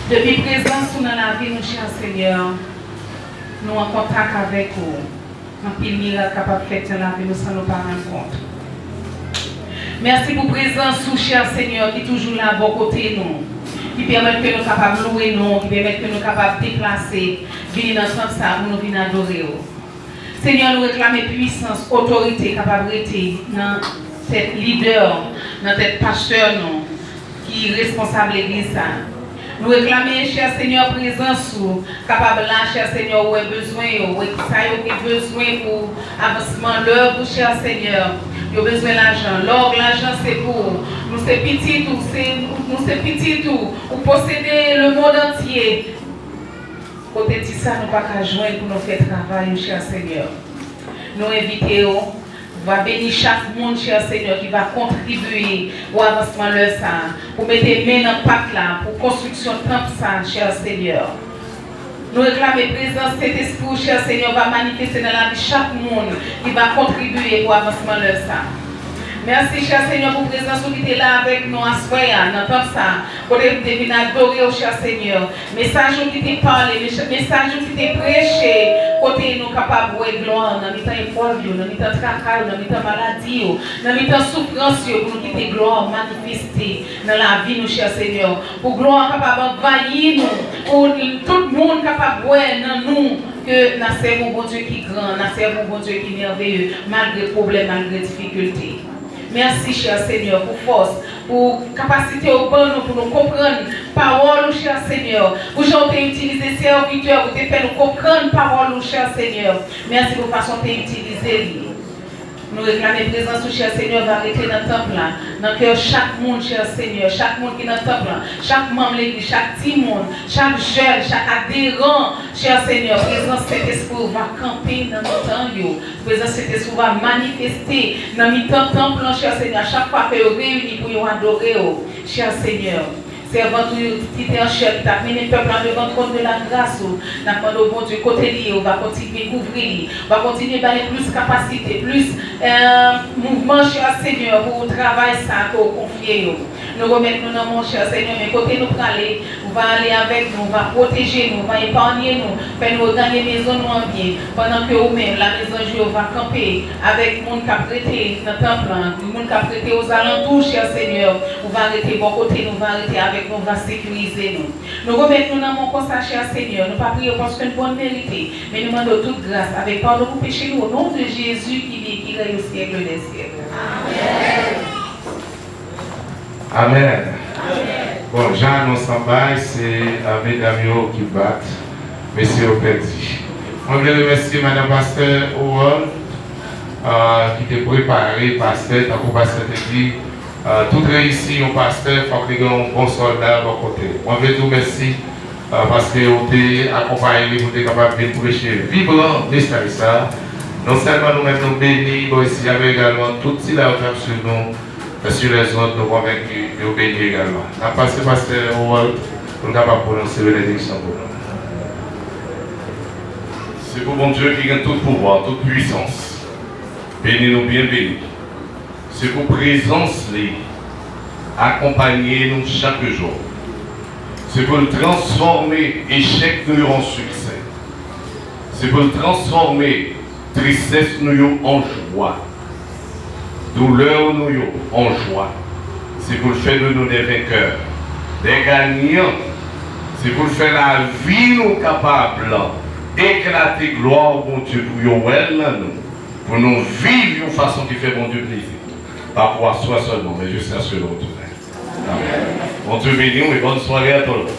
Depi prezans ou nan lavi nou, chè Senyè, nou an kontak avèk ou. Anpil mirak kapab fèt nan lavi nou san nou pa rann kont. Mèsi pou prezans ou, chè Senyè, ki toujou la bò kote nou, ki pèmèt ke nou kapab lwe non, ki pèmèt ke nou kapab deplase, vini nan tanp sa a pou nou vin adore w. Senyè, nou reklame pwisans, otorite kapab rete nan tèt lidè, nan tèt pastè nou, ki responsab legliz sa a. Nou reklame, chè Senyè, prezans ou kapab la, chè Senyè, ou wè bezwen yo, ou wè sa yo gen bezwen pou avansman lèv ou, chè Senyè. Yo bezwen lajan. Lòg, lajan se pou ou. Nou se pitit ou, se, nou se pitit ou. Ou posede le monde entier. Kote di sa nou pa ka jwenn pou nou fè travay ou, chè Senyè. Nou envite w, va beni chak moun, chè Senyè, ki va kontribye pou avansman lèv sa a, pou mete men nan pat la, pou konstriksyon tanp sa a, chè Senyè. Nou reklame prezans Sentespri w, chè Senyè, va manifeste nan lavi chak moun ki va kontribye pou avansman lèv sa. Mèsi, chè Senyè, pou prezans ou ki te la avèk nou aswè a nan tanp sa, kote nou te vin adore w, chè Senyè. Mesaj ou ki te pale, mes- mesaj ou ki te preche, kote nou kapab wè glwa nan mitan eprèv yo, nan mitan traka yo, nan mitan maladi yo, nan mitan soufrans yo, pou nou kite glwa manifeste nan lavi nou, chè Senyè. Pou glwa kapab anvayi nou, pou tout moun kapab wè nan nou ke n a sèvi yon Bondye ki gran, n a sèvi yon Bondye ki mèveye, malgre pwoblèm, malgre difikilte. Mèsi, chè Senyè, pou fòs, pou kapasite w ban nou pou nou konprann pawòl ou, chè Senyè, pou jan w te itilize sèvitè, ou te fè nou konprann pawòl ou, chè Senyè. Mèsi pou fason w te itilize li. Nou reklame prezans ou, chè Senyè, va rete nan tanp la, nan kè chak moun, chè Senyè, chak moun ki nan tanp la, chak manm legliz, chak timoun, chak jèn, chak aderan, chè Senyè, prezans Sentespri w va kanpe nan mitan yo. Prezans Sentespri w va manifeste nan mitan tanp lan, chè Senyè, a chak fwa ke yo reyini pou yo adore w, chè Senyè. Sèvant ou ki te an chè, ki t ap mennen pèp la devan twòn de la gras ou, n ap mande w, Bondye, kote li ye, ou va kontinye kouvri li, ou va kontinye ba li plis kapasite, plis, eh, mouvman, chè Senyè, pou travay sa ke w konfye yo. Nou remèt nou nan men w, chè Senyè, men kote nou prale, ou va ale avèk nou, ou va pwoteje nou, ou va epanye nou, fè nou reganye mezon nou an byen, pandan ke ou menm, lame zanj yo va kanpe avèk moun k ap rete nan tanp lan, moun k ap rete ozalantou, chè Senyè, ou va rete bò kote nou, ou va rete avèk nou, ou va sekirize nou. Nou remèt nou nan men w konsa, chè Senyè, nou pa priye w paske nou konn merite, men nou mande w tout gras avèk padon pou peche nou, o non de Jezi ki viv, ki rèy o syèk dè syèk. Amèn. Amèn. Bon, jan anons lan bay, se, euh, medam yo ki bat. Mesye yo pèdi. Mwen vle remèsye madanm pastè Harold, euh, ki te prepare pastè, tankou pastè te di, euh, tout reyisi yon pastè, fòk li gen yon bon sòlda bò kote. Mwen vle di w mèsi, euh, paske ou te akonpaye li pou te kapab vin preche vibran mesaj sa. Non sèlman nou menm nou beni bò isi a, men egalman tout sila yo k ap swiv nou, Mesye lèzòt, nou konvenki yo beni egalman. N ap pase pastè Harold pou l kapab pwononse benediksyon pou nou. Se pou Bondye ki gen tout pouvwa, tout pwisans, beni nou byen beni. Se pou prezans li akonpanye nou chak jou. Se pou l transfòme echèk nou yo an siksè. Se pou l transfòme tristès nou yo an jwa, doulè nou yo an jwa. Se pou l fè de nou des vainqueurs, des gagnants. Se pou l fè lavi nou kapab eklate glwa Bondye pou yo wè l nan nou, pou nou viv yon fason ki fè Bondye plezi. Pa pou aswè sèlman, men jiskaske nou retounen. Amèn. Bondye beni w e bòn sware a tout.